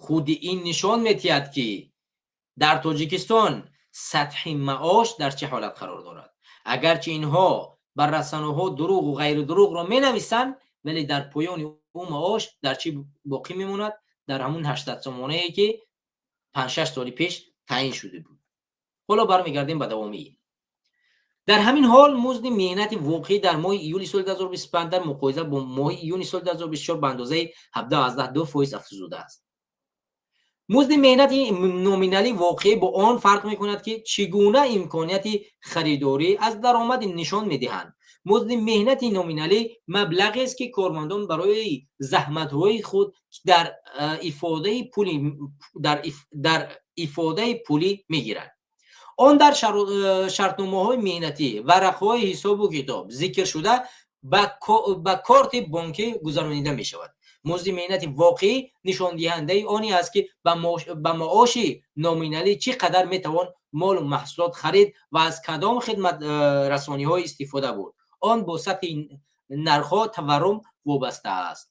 Худи ин нишон медиҳад, ки дар Тоҷикистон сатҳи маош дар чӣ ҳолат қарор дорад. Агарчи инҳо бар расонаҳо дурӯғу ғайри дурӯғро менависанд, вале дар поёни ӯ маош дар чӣ боқӣ мемонад? Дар ҳамун 800 сомонае, ки 5-6 соли пеш таъин шуда буд. Ҳоло бармегардем ба давоми ин. Дар ҳамин ҳол музди меҳнати воқеӣ дар моҳи июли соли 2025 дар муқоиса бо моҳи июни соли 2024 ба андозаи 17,2% афзудааст. Музди меҳнати номиналӣ воқеӣ бо он фарқ мекунад, ки чӣ гуна имконияти харидорӣ аз даромади нишон медиҳанд. Музди меҳнати номиналӣ маблағест, ки кормандон барои заҳматҳои худ дар ифодаи пулӣ мегиранд. Он дар шартномаҳои меҳнатӣ, варақҳои ҳисобу китоб зикршуда ба корти бонкӣ гузаронида мешавад. Музди меҳнати воқеӣ нишондиҳандаи оне аст, ки ба маоши номиналӣ чӣ қадар метавон молу маҳсулот харид ва аз кадом хидматрасониҳо истифода бурд. Он бо сатҳи нархҳо, таваррум вобаста аст.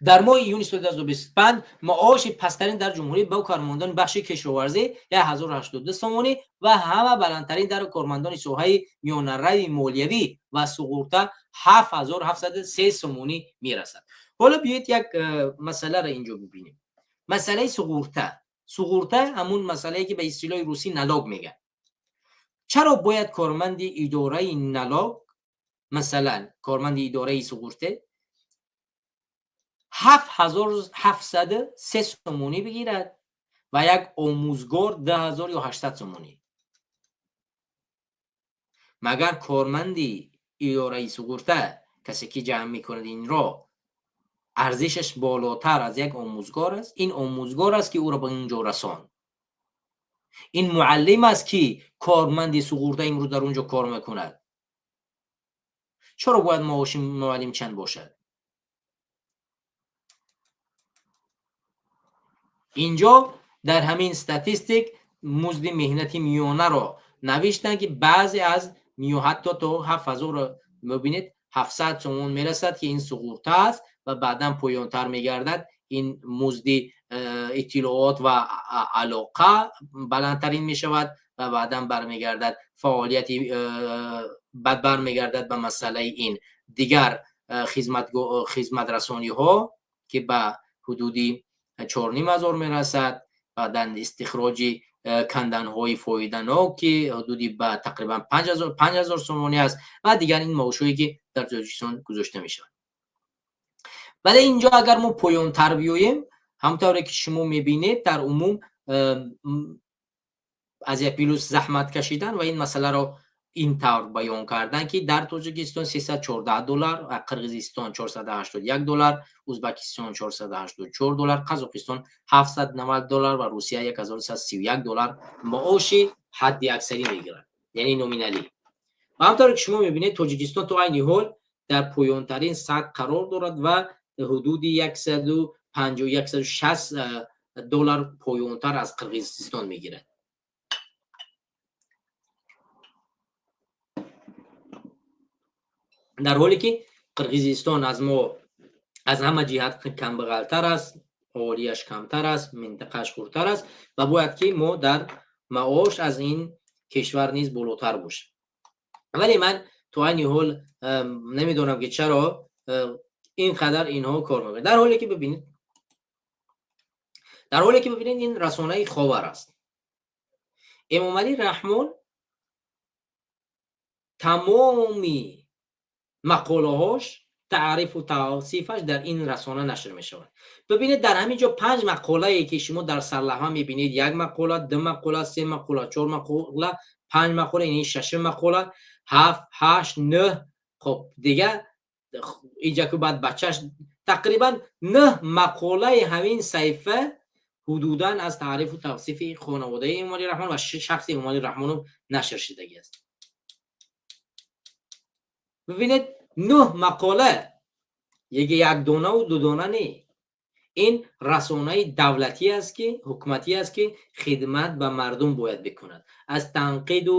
Дар моҳи июни соли 2025 маоши пасттарин дар ҷумҳурӣ ба кормандони бахши кишоварзӣ 1082 сомонӣ ва ҳама баландтарин дар кормандони соҳаи миёнарави молиявӣ ва суғурта 7703 сомонӣ мерасад. Ҳоло биёед як масъаларо инҷо бибинем. Масъалаи суғурта. Суғурта ҳамун масъалае ки ба истилоҳи русӣ налог мегӯянд. Чаро бояд корманди идораи налог, масалан корманди идораи суғурта 7703 сомонӣ бигирад ва як омӯзгор 2800 сомонӣ? Магар корманди идораи суғурта, касе ки ҷамъ мекунад инро, арзишаш болотар аз як омӯзгор аст? Ин омӯзгор аст ки ӯро ба ин ҷо расонд. Ин муаллим аст ки корманди суғурта имрӯз дар он ҷо кор мекунад. Чаро бояд маоши муаллим чанд бошад? Инҷо дар ҳамин статистик музди меҳнати миёнаро навиштанд, ки баъзе аз ҳатто то 7000, мебинед, 700 сомон мерасад, ки ин суғурта аст, ва баъдан поёнтар мегардад. Ин музди иттилоот ва алоқа баландтарин мешавад ва баъдан бармегардад фаъолияти, баъд бармегардад ба масъалаи ин дигар хизматрасониҳо, ки ба ҳудуди 4500 мерасад. Баъдан истихроҷи канданҳои фоиданок, ки ҳудуди ба тақрибан 5000 сомонӣ аст, ва дигар ин маошҳое ки дар Тоҷикистон гузошта мешавад. Вале инҷо агар мо поёнтар биёем, ҳамтавре ки шумо мебинед, дар умум Азия Плюс заҳмат кашидан ва ин масъаларо ин тавр баён кардан, ки дар Тоҷикистон 314 доллар ва Қирғизистон 481 доллар, Ӯзбекистон 484 доллар, Қазоқистон 790 доллар ва Русия 1131 доллар маоши ҳадди аксарӣ мегирад, яъне номиналӣ. Ва ҳамтавре ки шумо мебинед, Тоҷикистон то айни ҳол дар поёнтарин сатҳ қарор дорад ва ҳудуди 150, 160 доллар поёнтар аз Қирғизистон мегирад. Дар ҳоле ки Қирғизистон аз мо аз ҳама ҷиҳат камбағалтар аст, аҳолиаш камтар аст, минтақааш хурдтар аст ва бояд ки мо дар маош аз ин кишвар низ болотар бошем. Вале ман то айни ҳол намедонам, ки чаро ин қадар инҳо кор мекунанд. Дар ҳоле ки бибинед, ин расонаи Ховар аст. Эмомалӣ Раҳмон тамоми мақолаҳош, таърифу тавсифаш дар ин расона нашр мешавад. Бибинед, дар ҳамин ҷо панҷ мақолае ки шумо дар сарлавҳа мебинед: як мақола, ду мақола, се мақола, чор мақола, панҷ мақола, ин шашум мақола, ҳафт, ҳашт, нӯҳ. Хоб, дига инҷа ку баъд бачаш, тақрибан нӯҳ мақолаи ҳамин саҳифа ҳудудан аз таърифу тавсифи хонаводаи Эмомалӣ Раҳмон ва шахси Эмомалӣ Раҳмонов нашр шудагӣ аст. Бибинед, нӯҳ мақола, яке як донаву ду дона не. Ин расонаи давлатӣ аст, ки ҳукуматӣ аст, ки хидмат ба мардум бояд бикунад, аз танқиду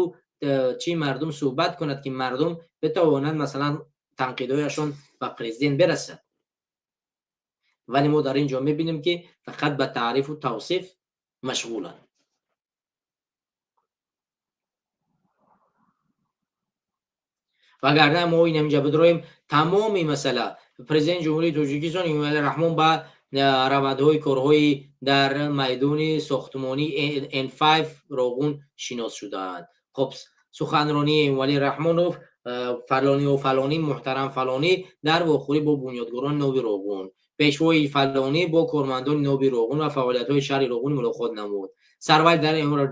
чӣ мардум суҳбат кунад, ки мардум битавонанд, масалан, танқидҳояшон ба президент бирасад. Вале мо дар ин ҷо мебинем, ки фақат ба таърифу тавсиф машғуланд. Вагарна мо ин ҳаминҷа бидроем, тамоми масъала: Президенти Ҷумҳурии Тоҷикистон Эмомалӣ Раҳмон ба равандҳои корҳои дар майдони сохтмонии N5 Роғун шинос шудаанд. Хоб, суханронии Эмомалӣ Раҳмонов, фалонию фалонӣ, муҳтарам фалонӣ дар вохӯрӣ бо бунёдгорони ноби Роғун, пешвои фалонӣ бо кормандони ноби Роғун ва фаъолиятҳои шаҳри Роғун мулоқот намуд, сарвар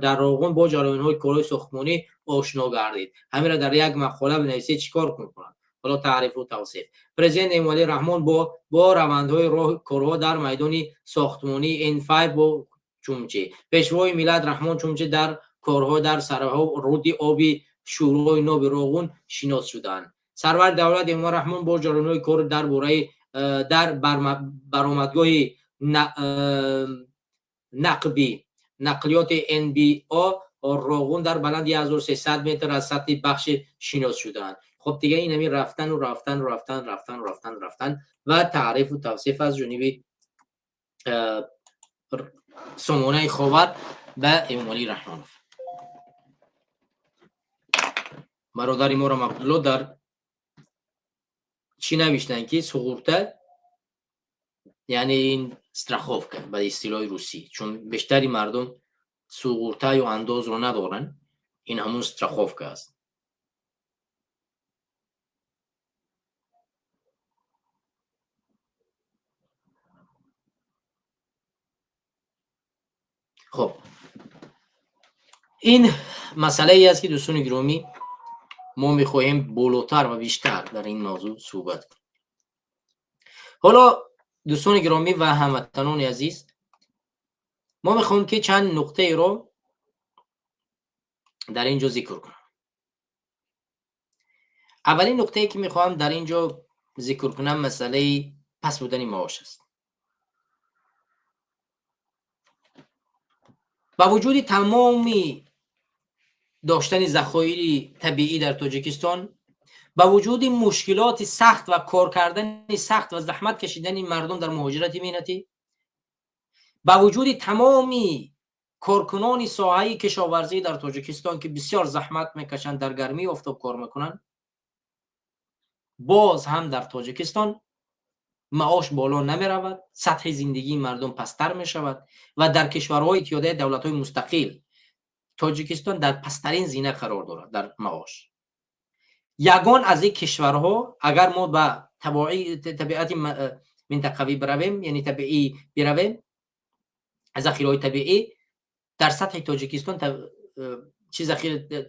дар Роғун бо ҷараёнҳои корҳои сохтмонӣ ошно гардид. Ҳаминро дар як мақола бинависед, чӣ кор мекунад? Ҳоло таърифу тавсиф. Президент Эмомалӣ Раҳмон бо равандҳои корҳо дар майдони сохтмонии N5 бо чумчи, пешвои миллат Раҳмон чумчи дар корҳо дар руди оби шӯрои ноби Роғун шинос шуданд. Сарвари давлат Эмомалӣ Раҳмон бо ҷараёнҳои кор дар бораи дар баромадгоҳи нақби нақлиёти НБО Роғун дар баланди 1300 метр аз сатҳи баҳр шинос шуданд. خب دیگه این همین رفتن و رفتن و رفتن رفتن و رفتن رفتن و تعریف و توصیف از جانب سامانه خاور به امامعلی رحمانوف. برادر ما را عبدالله در چی نوشتن که سغورته، یعنی این страховка به اصطلاح روسی، چون بیشتری مردم سغورته یا انداز رو ندارن، این همون страховка است. خب این مسئله ای است که دوستان گرامی ما میخواهیم بالاتر و بیشتر در این موضوع صحبت کنیم. حالا دوستان گرامی و هموطنان عزیز، ما میخوایم که چند نقطه رو در اینجا ذکر کنم. اولین نقطه ای که میخواهم در اینجا ذکر کنم مسئله پس بودن معاش است. با وجود تمامی داشتن ذخایر طبیعی در تاجیکستان، با وجود مشکلات سخت و کار کردن سخت و زحمت کشیدن مردم در مهاجرت مهنتی، با وجود تمامی کارکنان ساحه کشاورزی در تاجیکستان که بسیار زحمت میکشند، در گرمی آفتاب کار میکنند، باز هم در تاجیکستان معاش بالا نمی رود، سطح زندگی مردم پستر می شود و در کشورهای اتحادیه دولت‌های مستقل تاجیکستان در پسترین زینه قرار دارد در معاش. یگان از این کشورها اگر ما به طبیعت منطقوی برویم، یعنی طبیعی برویم، ذخیره‌های طبیعی در سطح تاجیکستان چی ذخیره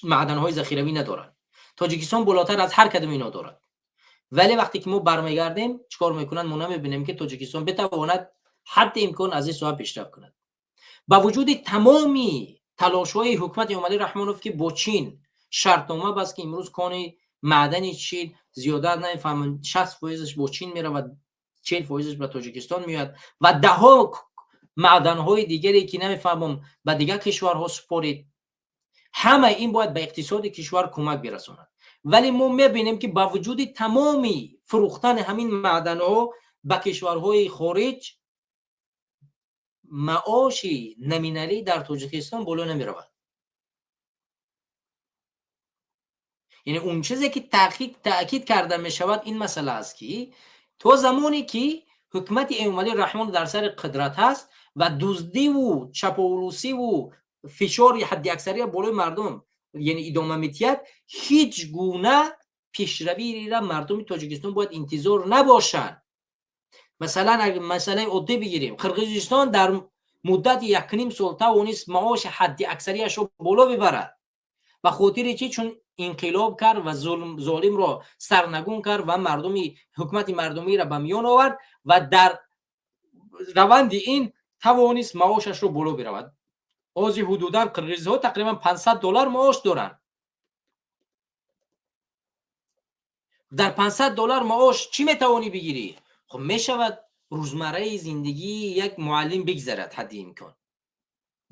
معدن‌های ذخیروی ندارند. تاجیکستان بالاتر از هر کدوم اینا دارد. ولی وقتی که ما برمیگردیم چیکار میکنن؟ ما نمیبینیم که تاجیکستان بتواند حد امکان از این سوی پیشرفت کند. با وجود تمامی تلاش‌های حکومت امامعلی رحمانوف که با چین شرطنامه بست که امروز کان معدن چین زیاده نمیفهمم 60 فیصدش با چین میره و 40 فیصدش به تاجیکستان میاد و ده ها معدن‌های دیگری که نمیفهمم به دیگر کشورها سپارید، همه این باید به اقتصاد کشور کمک برساند. ولی ما میبینیم که با وجود تمامی فروختن همین معدن‌ها به کشورهای خارج، معاش نمینالی در تاجیکستان بالا نمی‌رود. یعنی اون چیزی که تأکید کرده می شود این مسئله است که تا زمانی که حکومت امامعلی رحمان در سر قدرت هست و دزدی و چپاولوسی و فشار حد اکثری بالای مردم یعنی ادامه می‌دهد، هیچ گونه پیشروی را مردم تاجیکستان باید انتظار نباشند. مثلا اگر مسئله عادی بگیریم، قرقیزستان در مدت 1.5 سال توانست معاش حد اکثریش رو بالا ببرد. به خاطر چی؟ چون انقلاب کرد و ظالم را سرنگون کرد و مردمی حکومت مردمی را به میان آورد و در روند این توانست معاشش رو بالا برود. آزی حدوداً قرقیزها تقریبا 500 دلار معاش دارند. در 500 دلار معاش چی میتوانی بگیری؟ خب میشود روزمره زندگی یک معلم بگذرد حد امکان.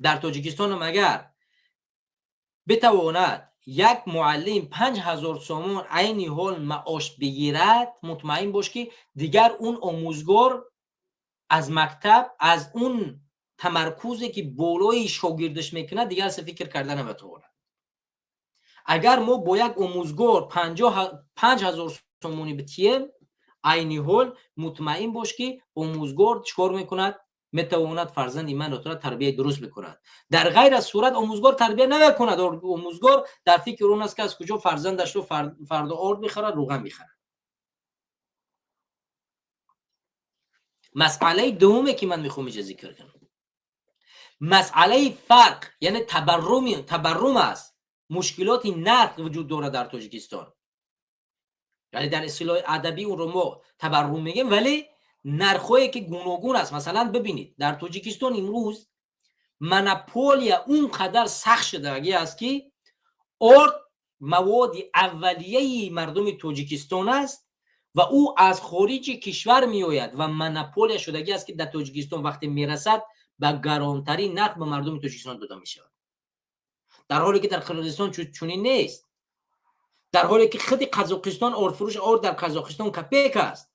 در تاجیکستان هم اگر بتواند یک معلم 5000 سومون عین حال معاش بگیرد، مطمئن باش که دیگر اون آموزگار از مکتب، از اون تمرکزی که بالای شاگردش میکنه دیگر اصلا فکر کردن نمیتواند. اگر ما با یک آموزگار 5000 سومونی بتیم عین حال، مطمئن باش که آموزگار چیکار میکند؟ میتواند فرزند من را تربیه درست بکند. در غیر از صورت آموزگار تربیه نمیکند. آموزگار در فکر اون است که از کجا فرزندش رو فردا آرد میخرد، روغن میخرد. مسئله دومه که من میخوام اینجا ذکر کنم، مسئله فرق یعنی تبرم است. مشکلات نرخ وجود داره در تاجیکستان، یعنی در اصطلاح ادبی اون رو ما تبرم میگیم، ولی نرخ‌هایی که گوناگون است. مثلا ببینید در تاجیکستان امروز منپولیا اونقدر سخت شده است که آرد مواد اولیه مردم تاجیکستان است و او از خارج کشور میآید و منپولیا شدگی است که در تاجیکستان وقتی میرسد به گرانترین نرخ به مردم تاجیکستان داده می شود، در حالی که در قرقیزستان چنین نیست. Дар ҳоле ки худи Қазоқистон ордфурӯши орд дар Қазоқистон копейка аст.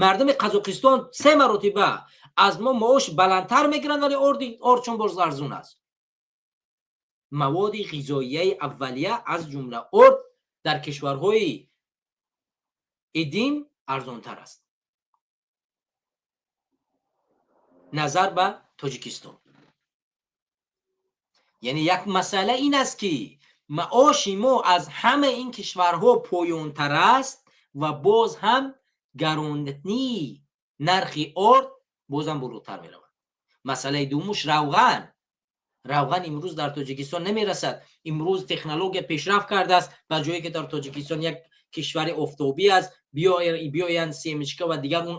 Мардуми Қазоқистон се маротиба аз мо маош баландтар мегиранд, вале ордшон боз арзун аст. Маводи ғизоияи аввалия, аз ҷумла орд, дар кишварҳои ИДИМ арзонтар аст назар ба Тоҷикистон. Яъне як масъала ин аст, ки маоши мо аз ҳама ин кишварҳо поёнтар аст ва боз ҳам гаронии нархи орд бозам болотар меравад. Масъалаи дуввумуш равған. Равған имрӯз дар Тоҷикистон намерасад. Имрӯз технология пешрафт кардааст. Ба ҷое ки дар Тоҷикистон як кишвари офтобӣ аст, биёянд, семечка ва дигар он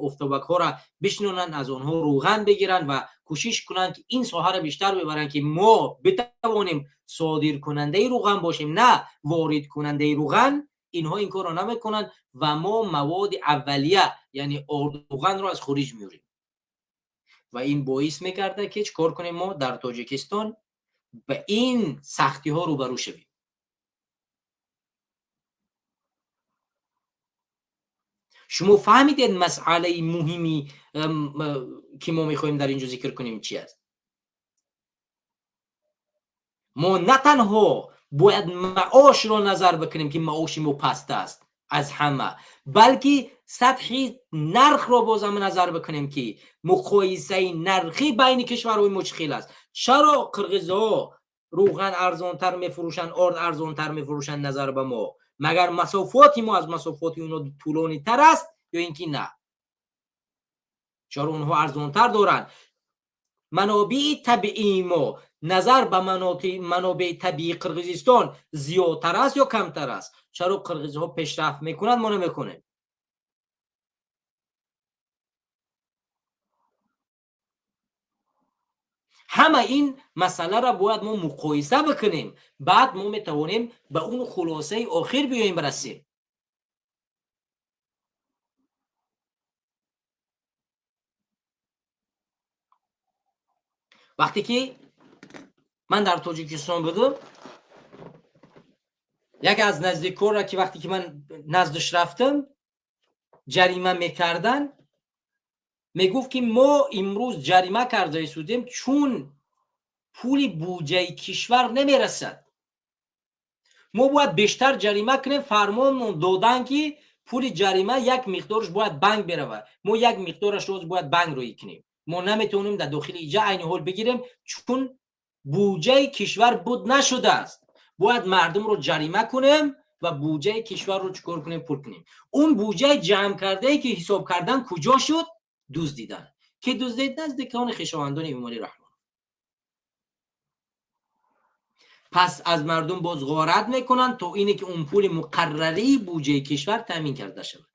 офтобакҳоро бишинонанд, аз онҳо рӯған бигиранд ва кӯшиш кунанд, ки ин соҳаро бештар бибаранд, ки мо битавонем содиркунандаи рӯған бошем, на воридкунандаи рӯған. Инҳо ин корро намекунанд ва мо маводи аввалия, яъне орд, рӯғанро аз хориҷ меорем ва ин боис мегардад, ки чӣ кор кунем? Мо дар Тоҷикистон ба ин сахтиҳо рӯбарӯ шавем. Шумо фаҳмидед, масъалаи муҳими, ки мо мехоҳем дар ин ҷо зикр кунем, чи аст? Мо на танҳо бояд маошро назар бикунем, ки маоши мо паст аст аз ҳама, балки сатҳи нархро бозам назар бикунем, ки муқоисаи нархӣ байни кишварҳои мо чӣ хел аст. Чаро қирғизҳо рӯған арзонтар мефурӯшанд, орд арзонтар мефурӯшанд назар ба мо? Магар масофоти мо аз масофоти онҳо тӯлонитар аст ё ин ки на? Чаро онҳо арзонтар доранд? Манобии табиии мо назар ба манобеи табиии Қирғизистон зиёдтар аст ё камтар аст? Чаро қирғизҳо пешрафт мекунанд, мо намекунем? Ҳама ин масъаларо бояд мо муқоиса бикунем, баъд мо метавонем ба он хулосаи охир биёем, расем. Вақте ки ман дар Тоҷикистон будам, яке аз наздикорра, ки вақте ки ман наздаш рафтам, ҷарима мекардан, мегуфт, ки мо имрӯз ҷарима карда истодем, чун пули буҷаи кишвар намерасад, мо бояд бештар ҷарима кунем. Фармон додан, ки пули ҷарима як миқдораш бояд банк беравад, мо як миқдорашро бояд банк роӣ кунем, мо наметавонем дар дохили иҷа айни ҳол бигирем, чун буҷаи кишвар буд нашудааст. Бояд мардумро ҷарима кунем ва буҷаи кишварро чӣ кор кунем? Пур кунем. Он буҷаи ҷамъ кардае, ки ҳисоб кардан, куҷо шуд? Дуздидан. Ки дуздид? Наздикони хешовандони Эмомалӣ Раҳмон. Пас аз мардум боз ғорат мекунанд, то ине ки он пули муқаррарии буҷаи кишвар таъмин карда шавад.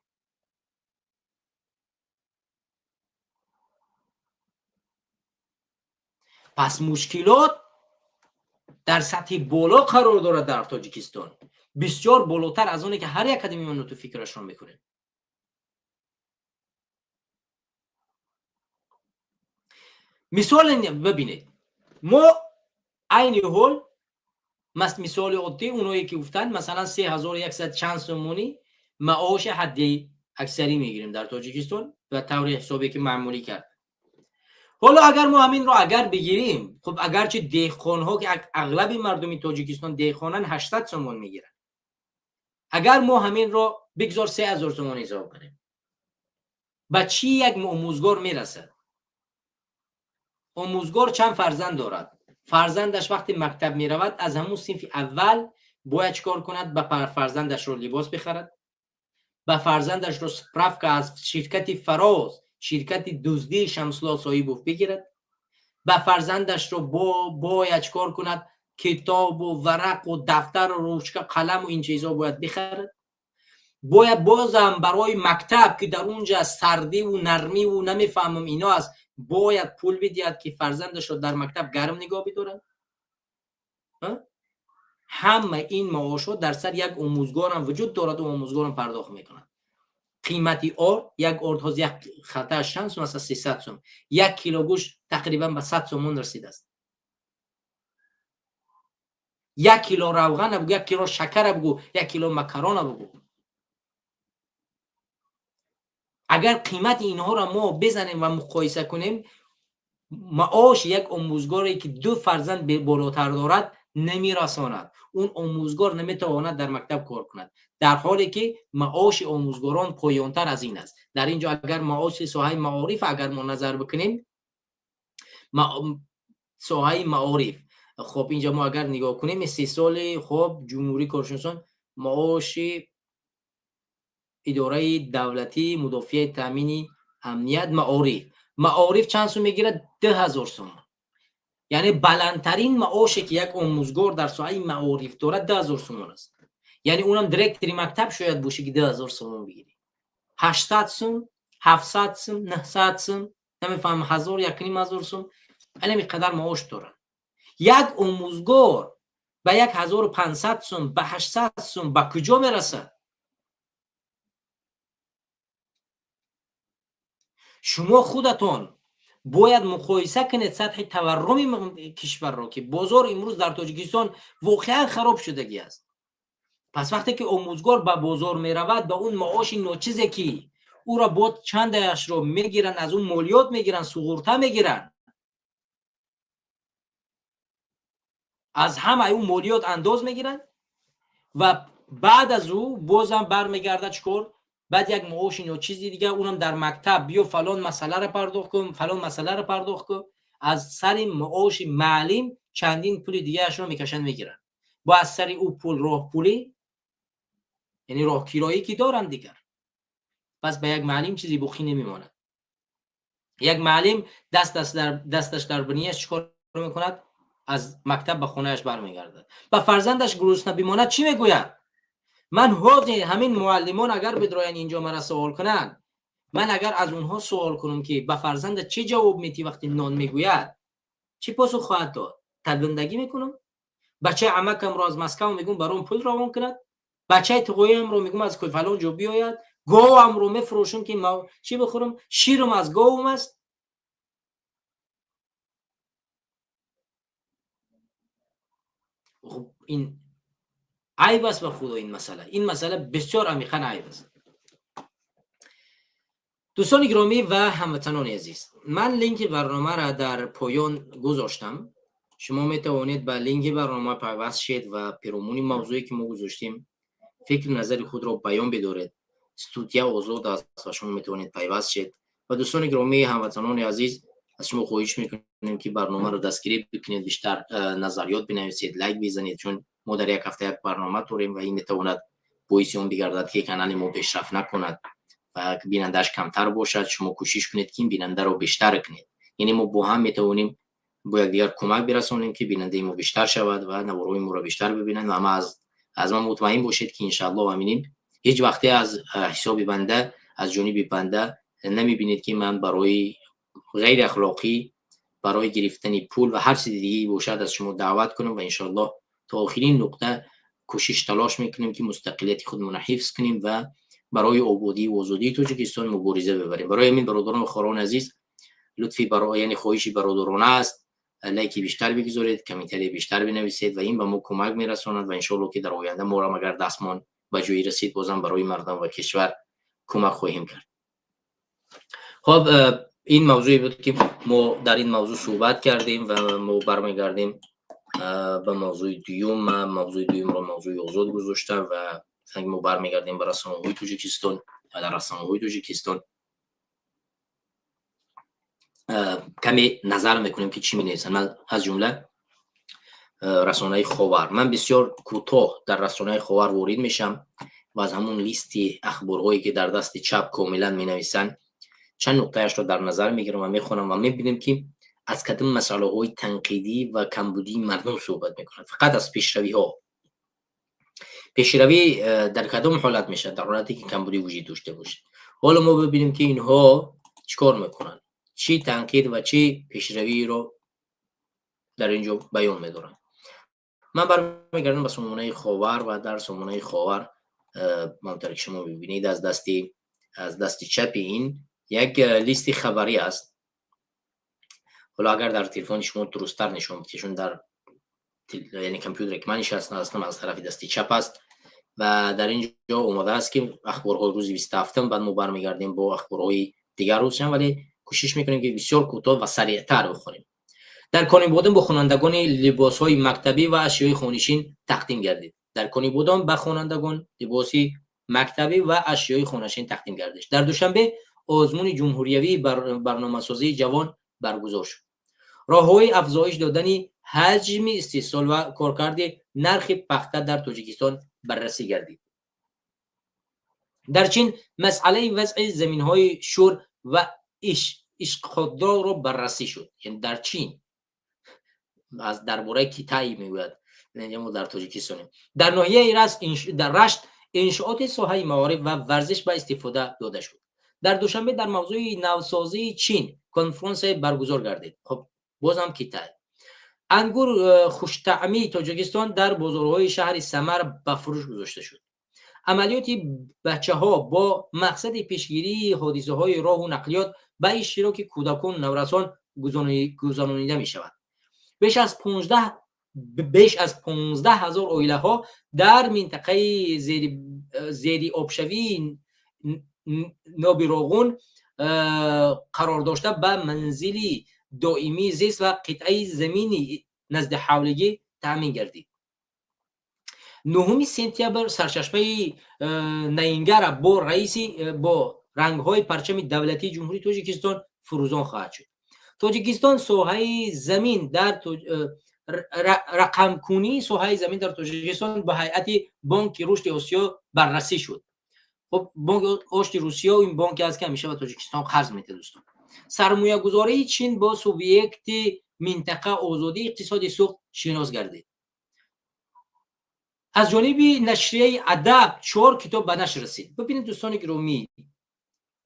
Пас мушкилот дар сатҳи боло қарор дорад дар Тоҷикистон, бисёр болотар аз оне ки ҳар як кадами мо фикрашро мекунем. Мисоле бибинед, мо айни ҳол, мисоли оддӣ, оное ки гуфтанд, масалан, 3100 чанд сомонӣ маоши ҳадди аксарӣ мегирем дар Тоҷикистон ба таври ҳисобе ки маъмулӣ кард. Ҳоло агар мо ҳаминро агар бигирем, хуб, агарчи деҳқонҳо, ки ағлаби мардуми Тоҷикистон деҳқонан, 800 сомон мегиранд, агар мо ҳаминро бигзор 3000 сомон ҳисоб кунем, ба чӣ як омӯзгор мерасад? Омӯзгор чанд фарзанд дорад? Фарзандаш вақте мактаб меравад, аз ҳамун синфи аввал бояд чӣ кор кунад? Ба фарзандашро либос бихарад, ба фарзандашро справка аз ширкати Фароз, ширкати дуздии Шамсулло Соҳибов бигирад, ба фарзандашро бояд чӣ кор кунад? Китобу варақу дафтару ручка, қаламу ин чизҳо бояд бихарад. Бояд бозам барои мактаб, ки дар унҷа сардиву нармиву намефаҳмам ино аст, бояд пул бидиҳад, ки фарзандашро дар мактаб гарм нигоҳ бидорад. Ҳама ин маошҳо дар сар як омӯзгорам вуҷуд дорад, ӯ омӯзгорам пардохт мекунад. Қимати орд, як орд ҳозир як халтааш чанд сум аст? 300 сум. Як кило гӯшт тақрибан ба 100 сомон расидааст. 1 кило равған бигӯ, 1 кило шакар бигӯ, 1 кило макарона бигӯ. Агар қимати инҳоро мо бизанем ва муқоиса кунем, маоши як омӯзгоре ки 2 фарзанд болотар дорад намерасонад. Он омӯзгор наметавонад дар мактаб кор кунад, дар ҳоле ки маоши омӯзгорон поёнтар аз ин аст. Дар ин ҷо агар маоши соҳаи маориф агар мо назар бикунем, соҳаи маориф, хоб инҷа мо агар нигоҳ кунем, истеҳсоли хоб ҷумҳурии коршиносон маоши идораи давлатии мудофиаи таъмини амният маориф, маориф чанд сум мегирад? 2000 сомон. Яъне баландтарин маоше ки як омӯзгор дар соҳаи маориф дорад 2000 сомон аст. Яъне унам директори мактаб шояд боше ки 2000 сомон бигирӣ. 800 сум, 700 сум, 900 сум, намефаҳмам, 1000, 1500 сум, ҳамин қадар маош дорад. Як омӯзгор ба 1500 сум, ба 800 сум ба куҷо мерасад? Шумо худатон бояд муқоиса кунед сатҳи таварруми кишварро, ки бозор имрӯз дар Тоҷикистон воқеан хароб шудагӣ аст. Пас вақте ки омӯзгор ба бозор меравад, ба он маоши ночизе ки ӯро бо чандаашро мегиранд, аз он молиёт мегиранд, суғурта мегиранд, аз ҳамаи ӯ молиёт андоз мегиранд ва баъд аз ӯ бозам бармегардад чикор? Баъд як маоши ночизи дигар, унам дар мактаб биё фалон масъаларо пардохт кун, фалон масъаларо пардохт кун. Аз сари маоши маълим чандин пули дигарашро мекашанд, мегиранд. Бо аз сари ӯ пул роҳпулӣ, яъне роҳкироӣ ки доранд дигар. Пас ба як маълим чизи боқӣ намемонад. Як маълим дасташ дар бинияш чикор мекунад? Аз мактаб ба хонааш бармегардад. Ба фарзандаш гурусна бимонад чӣ мегӯяд? Ман ҳозир ҳамин муаллимон агар бидроянд инҷо мара суол кунанд, ман агар аз онҳо суол кунам ки ба фарзандат чӣ ҷавоб медиҳӣ вақте нон мегӯяд, чӣ посух хоҳад дод? Талбандагӣ мекунам? Бачаи амакамро аз Москва мегӯм баром пул равон кунад, бачаи туғоямро мегӯм аз фалон ҷо биёяд, говамро мефурӯшам ки чӣ бихӯрам, ширам аз говам аст. Хуб, ин айб аст ба худо. Ин масъала, ин масъала бисёр амиқан айб аст. Дӯстони гиромӣ ва ҳамватанони азиз, ман линки барномаро дар поён гузоштам. Шумо метавонед ба линки барнома пайваст шед ва пиромуни мавзӯе ки мо гузоштем фикри назари худро баён бидоред. Студия озод аст ва шумо метавонед пайваст шед. Ва дӯстони гиромӣ, ҳамватанони азиз, аз шумо хоҳиш мекунем ки барномаро дастгирӣ бикунед, бештар назариёт бинависед, лайк бизанед, чун мо дар як ҳафта як барнома дорем ва ин метавонад боиси он бигардад ки канали мо пешрафт накунад ва бинандааш камтар бошад. Шумо кӯшиш кунед ки ин бинандаро бештар кунед. Яъне мо бо ҳам метавонем бо якдигар кӯмак бирасонем ки бинандаи мо бештар шавад ва наворҳои моро бештар бибинанд. Ва ама аз ман мутмаин бошед ки иншааллоҳ аминин ҳеҷ вақте аз ҳисоби банда, аз ҷониби банда намебинед ки ман барои ғайриахлоқӣ, барои гирифтани пул ва ҳар чизи дигаре бошад аз шумо даъват кунам. Ва иншоаллоҳ то охирин нуқта кӯшиш талош мекунем ки мустақилияти худмонро ҳифз кунем ва барои ободӣ ва озодии Тоҷикистон мубориза бибарем. Барои ҳамин бародарон ва хоҳарони азиз, лутфи яъне хоҳиши бародарона аст, лайки бештар бигузоред, комментарии бештар бинависед ва ин ба мо кӯмак мерасонад. Ва иншоаллоҳ ки дар оянда моро агар дастмон ба ҷое расид, бозам барои мардум ва кишвар кӯмак хоҳем кард. Хоб, ин мавзӯе буд ки мо дар ин мавзӯъ суҳбат кардем ва мо бармегардем ба мавзӯи дуюм. Ман мавзӯи дуюмро мавзӯи озод гузоштам ва мо бармегардем ба расонаҳои Тоҷикистон ва дар расонаҳои Тоҷикистон каме назар мекунем ки чӣ менависанд. Ман аз ҷумла расонаи Ховар, ман бисёр кӯтоҳ дар расонаи Ховар ворид мешам ва аз ҳамун листи ахборҳое ки дар дасти чап комилан менависанд чанд нуқтаашро дар назар мегирам ва мехонам ва мебинем ки аз кадом масъалаҳои танқидӣ ва камбудии мардум суҳбат мекунанд. Фақат аз пешравиҳо. Пешравӣ дар кадом ҳолат мешавад? Дар ҳолате ки камбудӣ вуҷуд дошта бошад. Ҳоло мо бибинем ки инҳо чӣ кор мекунанд, чӣ танқид ва чӣ пешравиро дар ин ҷо баён медоранд. Ман бармегардам ба сомонаи Ховар ва дар сомонаи Ховар ҳамонтавре ки шумо мебинед, аз дасти чапи ин як листи хабарӣ аст. Ҳоло агар дар телефони шумо дурусттар нишон бидиҳад, чун дар یعنی کامپیوتر که من نشسته هستم از طرف دستی چپ است و در اینجا اومده است که اخبارهای روز 27، بعد ما برمیگردیم با اخبارهای دیگر روز هم، ولی کوشش میکنیم که بسیار کوتاه و سریعتر بخونیم. در کنیبودم به خوانندگان لباسهای مکتبی و اشیای خانه‌نشین تقدیم گردید. در کنیبودم به خوانندگان لباسی مکتبی و اشیای خانه‌نشین تقدیم گردید. در دوشنبه آزمون جمهوریوی برنامه‌سازی جوان برگزار شد. راه‌های افزایش دادن حجم استحصال و کارکرد نرخ پخته در تاجیکستان بررسی گردید. در چین مسئله وضع زمین‌های شور و اشقادار را بررسی شد. یعنی در چین از درباره کیتای میگوید، یعنی ما در تاجیکستانیم. در ناحیه در رشت انشاءات ساحه معارف و ورزش به استفاده داده شد. در دوشنبه در موضوع نوسازی چین کنفرانس برگزار گردید. خب بازم کیتای. انگور خوشطعمی تاجیکستان در بازارهای شهر سمر به فروش گذاشته شد. عملیات بچه ها با مقصد پیشگیری حادثه های راه و نقلیات به اشتراک کودکان و نورسان گذرانیده می شود. بیش از 15 هزار عائله ها در منطقه زیر آبشوی نابیراغون قرار داشته به منزل دائمی زیست و قطعه زمینی نزد حولگی تامین گردید. 9 سентябр سرچشمه نینگر با رئیسی با رنگ‌های پرچم دولتی جمهوری تاجیکستان فروزان خواهد شد. تاجیکستان ساحه زمین در رقمکونی ساحه زمین در تاجیکستان با هیئت بانک رشد آسیا بررسی شد. خب بانک رشد روسیا این بانک است که همیشه به تاجیکستان قرض میده دوستان. سرمایه گذاری چین با سوبیکت منطقه آزادی اقتصادی سوق شناس گردید. از جانب نشریه ادب 4 کتاب به نشر رسید. ببینید دوستان گرامی،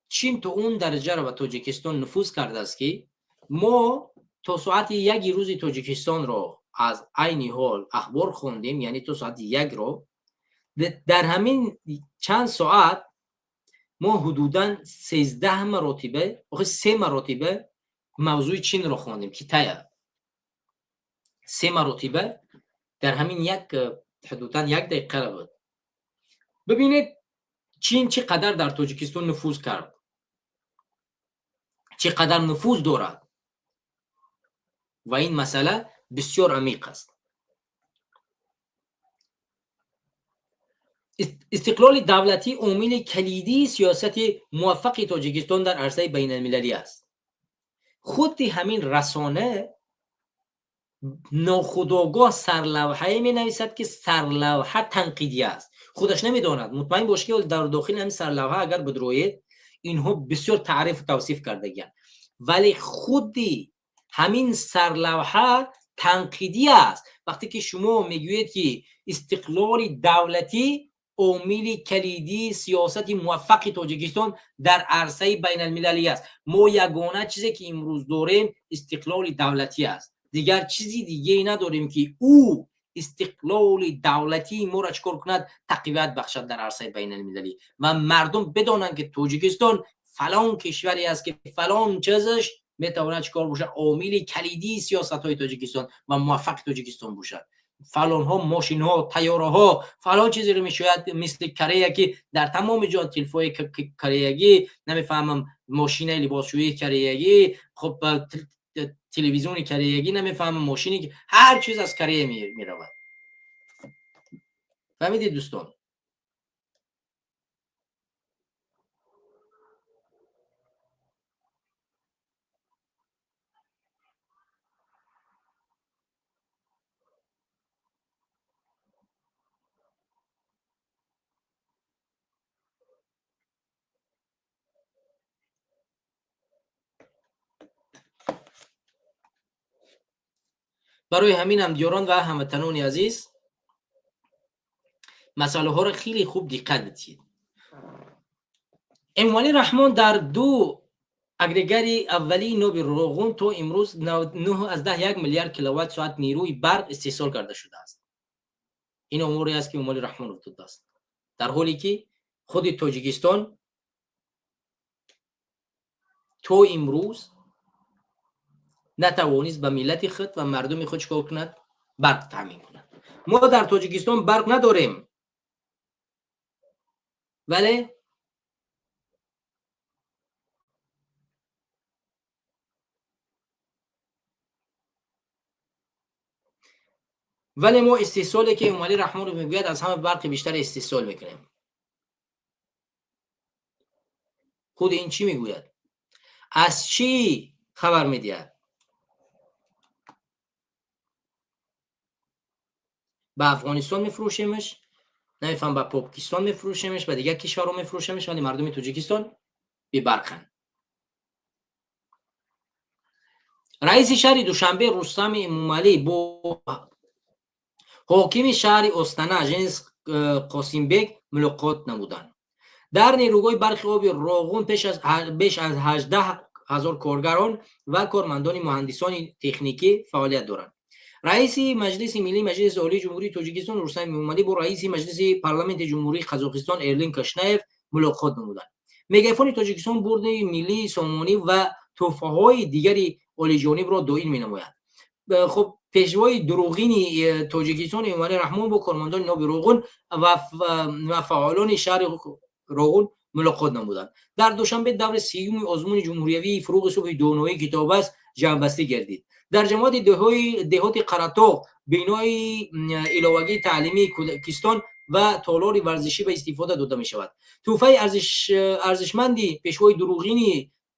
چین تا اون درجه را به تاجیکستان نفوذ کرده است که ما تا ساعت 1 روز تاجیکستان را از عین حال اخبار خوندیم، یعنی تا ساعت 1 را در همین چند ساعت ما حدوداً 13 مراتبه، آخه 3 مراتبه موضوع چین را خواندیم، کیتای 3 مراتبه در همین یک حدوداً 1 دقیقه بود. ببینید چین چقدر در تاجیکستان نفوذ کرد، چقدر نفوذ دارد و این مسئله بسیار عمیق است. استقلال دولتی عامل کلیدی سیاست موفق تاجیکستان در عرصه بین المللی است. خود همین رسانه ناخودآگاه سرلوحه می نویسد که سرلوحه تنقیدی است. خودش نمیداند. مطمئن باش که در داخل همین سرلوحه اگر بدروید اینها بسیار تعریف و توصیف کردگی‌اند، ولی خودی همین سرلوحه تنقیدی است. وقتی که شما میگویید که استقلال دولتی عامل کلیدی سیاست موفق تاجیکستان در عرصه بین المللی است، ما یگانه چیزی که امروز داریم استقلال دولتی است، دیگر چیزی دیگه ای نداریم که او استقلال دولتی ما را چکار کند، تقویت بخشد در عرصه بین المللی و مردم بدانند که تاجیکستان فلان کشوری است که فلان چیزش میتواند چکار باشه، عامل کلیدی سیاست های تاجیکستان و موفق تاجیکستان باشد. فلان ها، ماشین ها، طیاره ها، فلان چیزی رو میشاید مثل کره که در تمام جا تلفای کره‌ای، نمیفهمم ماشین لباسشویی کره‌ای، خب تلویزیون کره‌ای، نمیفهمم ماشینی، هر چیز از کره میرود. فهمیدید دوستان؟ برای همین هم دیاران و هموطنان عزیز مسئله ها را خیلی خوب دقت بدید. اموالی رحمان در 2 اگرگر اولی نوب روغن تا امروز 9.1 میلیارد کیلووات ساعت نیروی برق استحصال کرده شده است. این اموری است که اموالی رحمان افتاده است، در حالی که خود تاجیکستان تا امروز نتوانست به ملت خود و مردم خود چکار کند؟ Барқ таъмин кунад. Мо дар Тоҷикистон барқ надорем, вале мо истеҳсоле ки Эмомалӣ Раҳмонов мегӯяд, аз ҳама барқи бештар истеҳсол мекунем. Худи ин чӣ мегӯяд? Аз чӣ хабар медиҳад? Ба Афғонистон мефурӯшемаш, намефаҳмам, ба Покистон мефурӯшемаш, ба дигар кишварҳо мефурӯшемаш, вале мардуми Тоҷикистон бебарқанд. Раиси шаҳри Душанбе Рустами Эмомалӣ бо ҳокими шаҳри Остана Женис Қосимбек мулоқот намуданд. Дар нерӯгоҳи барқи оби Роғун беш аз 18 000 коргарон ва кормандони муҳандисони техникӣ фаъолият доранд. Раиси Маҷлиси Миллии Маҷлиси Олии Ҷумҳурии Тоҷикистон Рустам Эмомалӣ бо раиси Маҷлиси Парламенти Ҷумҳурии Қазоқистон Эрлин Кашнаев мулоқот намуданд. Мегафони Тоҷикистон бурди миллии Сомонӣ ва тӯҳфаҳои дигари олиҷонибро доир менамояд. Хуб, пешвои дурӯғини Тоҷикистон Эмомалӣ Раҳмон бо кормандони ноби Роғун ва фаъолони шаҳри Роғун мулоқот намуданд. Дар Душанбе даври сеюми озмуни ҷумҳуриявии «Фурӯғи субҳи доноӣ китоб аст» ҷамъбастӣ гардид. Дар ҷамоати деҳоти Қаратоғ бинои иловагии таълимии кӯдакистон ва толори варзишӣ ба истифода дода мешавад. Тӯҳфаи арзишманди пешвои дурӯғини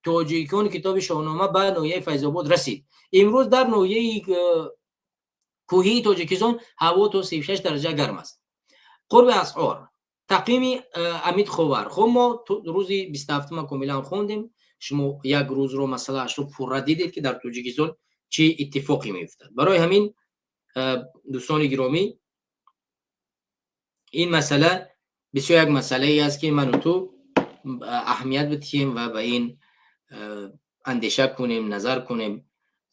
тоҷикон, китоби Шоҳнома, ба ноҳияи Файзобод расид. Имрӯз дар ноҳияи кӯҳии Тоҷикистон ҳаво то 36 дараҷа гарм аст. Қурби асъор, тақвими Амид Ховар. Хуб, мо рӯзи 27-ма комилан хондем. Шумо як рӯзро масъалаашро пурра дидед, ки дар Тоҷикистон чӣ иттифоқе меафтад. Барои ҳамин, дӯстони гиромӣ, ин масъала бисёр як масъалае аст, ки ману ту аҳамият бидиҳем ва ба ин андеша кунем, назар кунем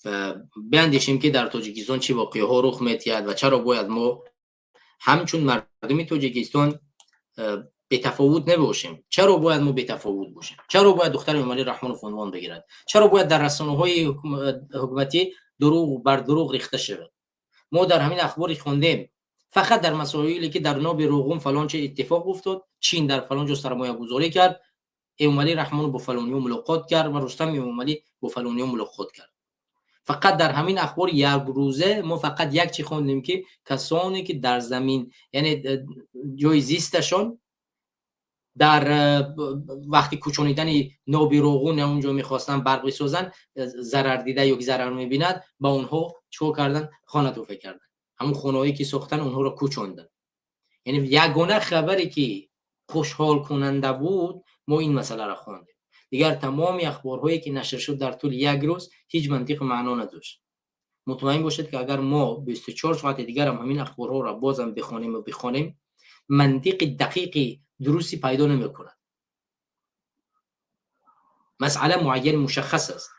ва биандешем, ки дар Тоҷикистон чӣ воқеаҳо рух медиҳад ва чаро бояд мо ҳамчун мардуми Тоҷикистон бетафовут набошем. Чаро бояд мо бетафовут бошем? Чаро бояд духтари Эмомалӣ Раҳмонов унвон бигирад? Чаро бояд дар расонаҳои ҳукуматӣ дурӯғ бар дурӯғ рехта шавад? Мо дар ҳамин ахборе хондем, фақат дар масоиле ки дар ноби Роғун фалон че иттифоқ уфтод, Чин дар фалон ҷо сармоягузорӣ кард, Эмомалӣ Раҳмонов бо фалониё мулоқот кард ва Рустам Эмомалӣ бо фалониё мулоқот кард. Фақат дар ҳамин ахбори якрӯза мо фақат як чи хондем, ки касоне ки дар замин, яъне ҷои зисташон дар вақти кӯчонидани ноби Роғун онҷо мехостанд барқ бисозанд, зарар дида ё ки зарар мебинад, ба онҳо чикор кардан? Хона тӯҳфа кардан. Ҳамун хонаҳое ки сохтан, онҳоро кӯчондан. Яъне ягона хабаре ки хушҳолкунанда буд, мо ин масъаларо хондем. Дигар тамоми ахборҳое ки нашр шуд дар тӯли як рӯз, ҳеҷ мантиқу маъно надошт. Мутмаин бошед, ки агар мо 24 соати дигарам ҳамин ахборҳоро бозам бихонему бихонем, мантиқи дақиқи дурусти пайдо намекунад. Масъала муайян, мушаххас аст,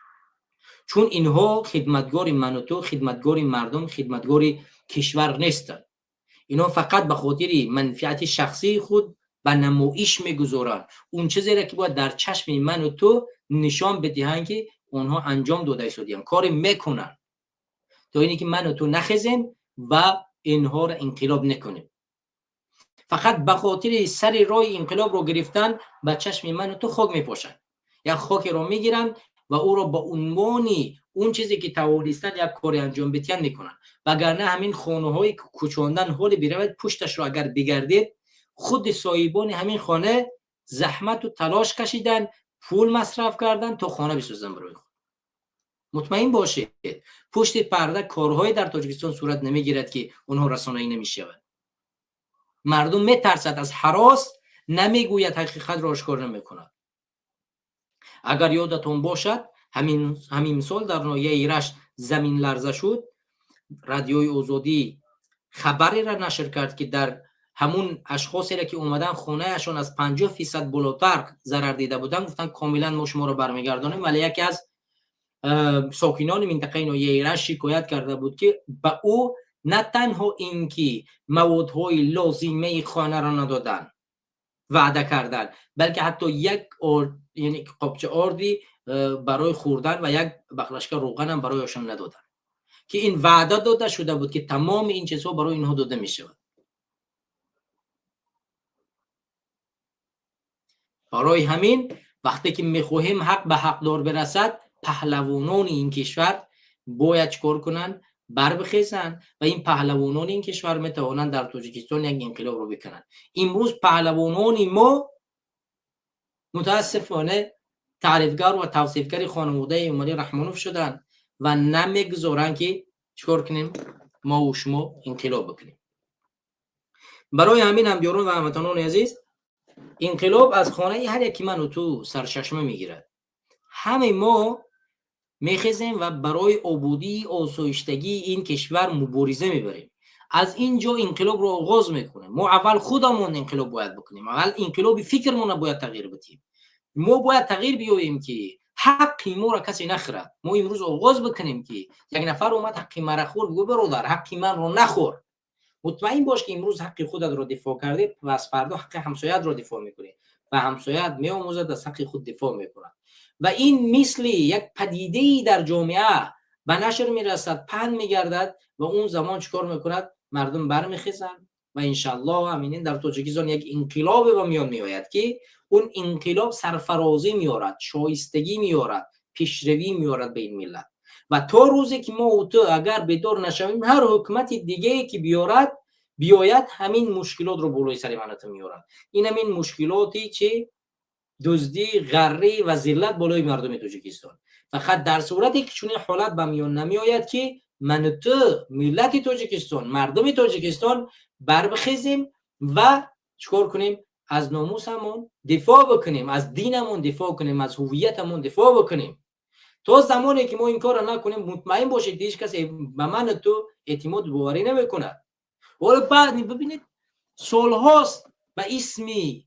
чун инҳо хидматгори ману ту, хидматгори мардум, хидматгори кишвар нестанд. Инҳо фақат ба хотири манфиати шахсии худ ба намоиш мегузоранд он чизеро, ки бояд дар чашми ману ту нишон бидиҳанд, ки онҳо анҷом дода истодианд, коре мекунанд, то ине ки ману ту нахезем ва инҳоро инқилоб накунем. Фақат ба хотири сари роҳи инқилобро гирифтан ба чашми ману ту хок мепошанд, як хокеро мегиранд ва ӯро ба унвони он чизе ки тавонистанд як коре анҷом бидиҳанд мекунанд. Вагарна ҳамин хонаҳое ки кӯчондан, ҳоле биравед, пушташро агар бигардед, худи соҳибони ҳамин хона заҳмату талош кашидан, пул масраф кардан, то хона бисозанд барои худ. Мутмаин бошед, пушти парда корҳое дар Тоҷикистон сурат намегирад, ки онҳо расонаӣ намешаванд. Мардум метарсад, аз ҳарос намегӯяд, ҳақиқатро ошкор намекунад. Агар ёдатон бошад, ҳамин сол дар ноҳияи Рашт заминларза шуд. Радиои Озодӣ хабареро нашр кард, ки дар ҳамун ашхосеро, ки омадан, хонаашон аз 50% болотар зарар дида буданд, гуфтанд, комилан мо шуморо бармегардонем. Вале яке аз сокинони минтақаи ноҳияи Рашт шикоят карда буд, ки ба ӯ на танҳо ин ки маводҳои лозимаи хонаро надоданд, ваъда карданд, балки ҳатто як яъне қопча орди барои хӯрдан ва як бақлашка рӯғанам барояшон надоданд. ки ин ваъда дода шуда буд, ки тамоми ин чизҳо барои инҳо дода мешавад. Барои ҳамин вақте ки мехоҳем ҳақ ба ҳақдор бирасад, паҳлавонони ин кишвар бояд чикор кунанд? Барбихезанд ва ин паҳлавонони ин кишвар метавонанд дар Тоҷикистон як инқилобро бикунанд. Имрӯз паҳлавонони мо мутаассифона таърифгар ва тавсифгари хонаводаи Эмомалӣ Раҳмонов шуданд ва намегузоранд, ки чикор кунем, мо ва шумо инқилоб бикунем. Барои ҳамин, ҳамдиёрон ва ҳамватанони азиз, инқилоб аз хонаи ҳар яки ману ту сарчашма мегирад. Ҳамаи мо мехезем ва барои обудии осоиштагии ин кишвар мубориза мебарем. Аз ин ҷо инқилобро оғоз мекунем. Мо аввал худамон инқилоб бояд бикунем, аввал инқилоби фикрмонро бояд тағйир бидиҳем. Мо бояд тағйир биёем, ки ҳаққи моро касе нахӯрад. Мо имрӯз оғоз бикунем, ки як нафар омад, ҳаққи мара хӯр, бигӯ: «Бародар, ҳаққи манро нахӯр». Мутмаин бош, ки имрӯз ҳаққи худатро дифоъ кардӣ, пас фардо ҳаққи ҳамсоятро дифоъ мекунӣ ва ҳамсоят меомӯзад, аз ҳаққи худ дифоъ мекунад ва ин мисли як падидае дар ҷомеа ба нашр мерасад, паҳн мегардад ва он замон чӣ кор мекунад? Мардум бармехезанд ва иншаллоҳ ҳаминин дар Тоҷикистон як инқилобе ба миён меояд, ки он инқилоб сарфарозӣ меорад, шоистагӣ меорад, пешравӣ меорад ба ин миллат. Ва то рӯзе ки мо ту агар бедор нашавем, ҳар ҳукумати дигае ки биёрад биёяд, ҳамин мушкилотро болои сари ман ту меорад. Ин ҳамин мушкилоти чи? Дуздӣ, ғаррӣ ва зиллат болои мардуми Тоҷикистон. Фақат дар сурате ки чунин ҳолат ба миён намеояд, ки ману ту, миллати Тоҷикистон, мардуми Тоҷикистон барбихезем ва чикор кунем? Аз номусамон дифоъ бикунем, аз динамон дифоъ кунем, аз ҳувиятамон дифоъ бикунем. То замоне ки мо ин корро накунем, мутмаин бошед, ҳеҷ касе ба ману ту эътимоду боварӣ намекунад. Ҳоло баъд бибинед, солҳост ба исми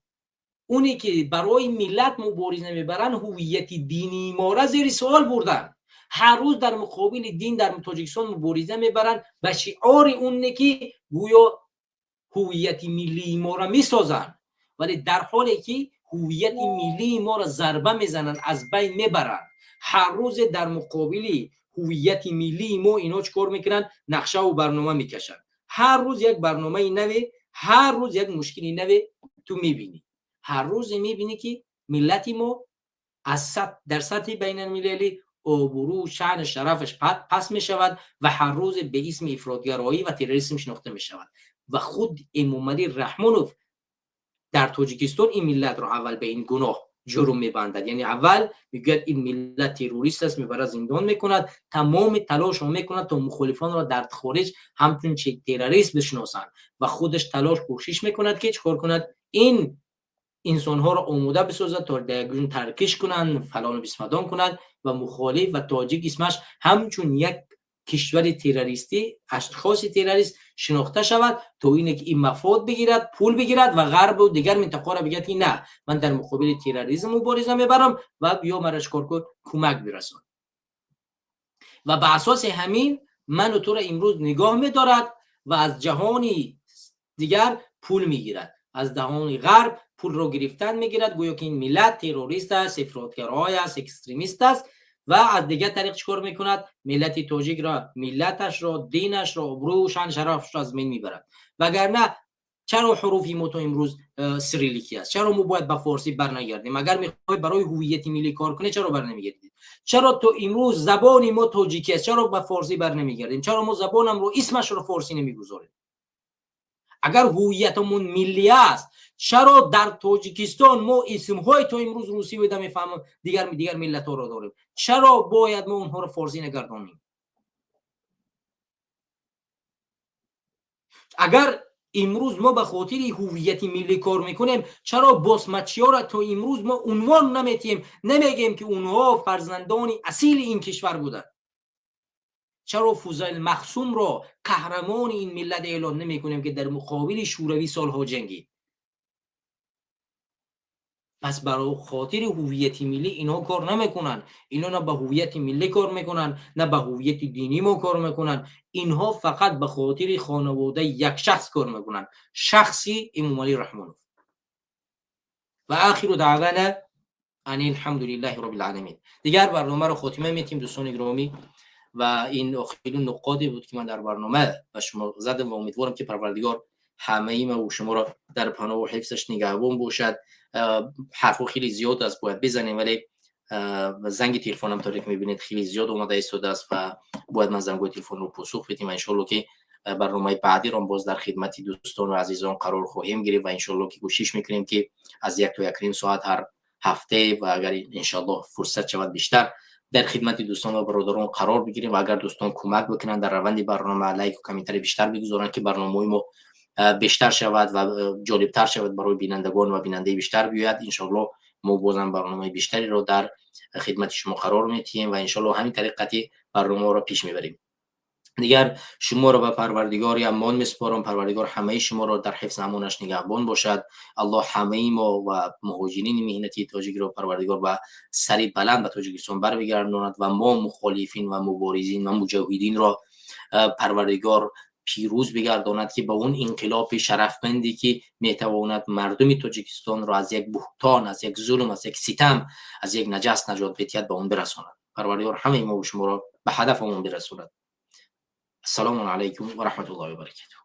оне ки барои миллат мубориза мебаранд, ҳувияти динии мора зери суол бурданд. Ҳар рӯз дар муқобили дин дар Тоҷикистон мубориза мебаранд ба шиори оне ки гӯё ҳувияти миллии моро месозанд, вале дар ҳоле ки ҳувияти миллии моро зарба мезананд, аз байн мебаранд. Ҳар рӯзе дар муқобили ҳувияти миллии мо ино чӣ кор мекунанд? Нақшаву барнома мекашанд. Ҳар рӯз як барномаи наве, ҳар рӯз як мушкили наве ту мебинӣ. Ҳар рӯзе мебинӣ, ки миллати мо аз дар сатҳи байналмилалӣ обрӯ, шаъну шарафаш паст мешавад ва ҳар рӯзе бе исми ифротгароӣ ва терроризм шинохта мешавад. Ва худ Эмомалӣ Раҳмонов дар Тоҷикистон ин миллатро аввал ба ин гуноҳ ҷурм мебандад, яъне аввал мегӯяд, ин миллат террорист аст, мебарад, зиндон мекунад, тамоми талошро мекунад, то мухолифонро дар хориҷ ҳамчун террорист бишиносанд ва худаш талош кӯшиш мекунад, ки чӣ кор кунад? Ин инсонҳоро омода бисозад, то дар як таркиш кунанд, фалону бисмадон кунанд ва мухолиф ва тоҷик исмаш ҳамчун як кишвари террористӣ, ашхоси террорист шинохта шавад, то ине ки ин мафод бигирад, пул бигирад ва ғарбу дигар минтақаро бигирад, ки на, ман дар муқобили терроризм мубориза мебарам ва биё мара чикор кун, кӯмак бирасон. Ва ба асоси ҳамин ману туро имрӯз нигоҳ медорад ва аз ҷаҳони дигар пул мегирад, аз даҳони ғарб пулро гирифтан мегирад, гӯё ки ин миллат террорист аст, ифротгарой аст, экстремист аст. Ва аз дигар тариқ чӣ кор мекунад? Миллати тоҷикро, миллаташро, динашро, обрӯ, шан, шарафашро аз байн мебарад. Вагарна чаро ҳуруфи мо то имрӯз сириликӣ аст? Чаро мо бояд ба форсӣ барнагардем? Агар мехоҳед барои ҳувияти миллӣ кор кунед, чаро барнамегардед? Чаро то имрӯз забони мо тоҷикӣ аст? Чаро ба форсӣ барнамегардем? Чаро мо забонамро, исмашро форсӣ намегузорем? Агар ҳувиятамон миллӣ аст, чаро дар Тоҷикистон мо исмҳои то имрӯз русӣ буда мефаҳмам, дигар миллатҳоро дорем? Чаро бояд мо онҳоро форсӣ нагардонем? Агар имрӯз мо ба хотири ҳувияти миллӣ кор мекунем, чаро босмачиёро то имрӯз мо унвон наметиҳем, намегӯем, ки онҳо фарзандони асили ин кишвар буданд? Чаро Фузайл Махсумро қаҳрамони ин миллат эълон намекунем, ки дар муқобили Шӯравӣ солҳо ҷангид? Пас барои хотири ҳувияти миллӣ инҳо кор намекунанд. Инҳо на ба ҳувияти миллӣ кор мекунанд, на ба ҳувияти динӣ мо кор мекунанд. Инҳо фақат ба хотири хонаводаи як шахс кор мекунанд, шахси Эмомалӣ Раҳмонов. Ва ахиру даъвана ани алҳамдулиллаҳи роббил оламин. Дигар барномаро хотима метиҳем, дӯстони гиромӣ. و این آخرین نقاطی بود که من در برنامه به شما زدم و امیدوارم که پروردگار همه ما و شما را در پناه و حفظش نگهبان باشد. حرفا خیلی زیاد است، باید بزنیم، ولی زنگ تلفن هم طوری که میبینید خیلی زیاد اومده ایستاده است و باید من زنگ تلفن رو پاسخ بدیم و انشالله که برنامه بعدی رو باز در خدمت دوستان و عزیزان قرار خواهیم گرفت و انشالله که کوشش میکنیم که از 1 تا 1.5 ساعت هر هفته و اگر انشالله فرصت شود بیشتر در خدمت دوستان و برادران قرار بگیریم و اگر دوستان کمک بکنن در روند برنامه، لایک و کامنتاری بیشتر بگذارن که برنامه ما بیشتر شود و جالبتر شود برای بینندگان و بیننده بیشتر بیاید، انشالله ما بازم برنامه بیشتری رو در خدمت شما قرار میتیم و انشالله همین طریقتی برنامه را پیش میبریم. دیگر شما را به پروردگار امان میسپارم. پروردگار همه شما را در حفظ امانش نگهبان باشد. الله همه ما و مهاجرین محنتی تاجیک را پروردگار به سری بلند به تاجیکستان بر بگرداند و ما مخالفین و مبارزین و مجاهدین را پروردگار پیروز بگرداند که با اون انقلاب شرفمندی که میتواند مردم تاجیکستان را از یک بهتان، از یک ظلم، از یک ستم، از یک نجس نجات بدهد، به اون برساند. پروردگار همه ما و شما را به هدفمون برساند. السلام علیکم و رحمت الله و برکاته.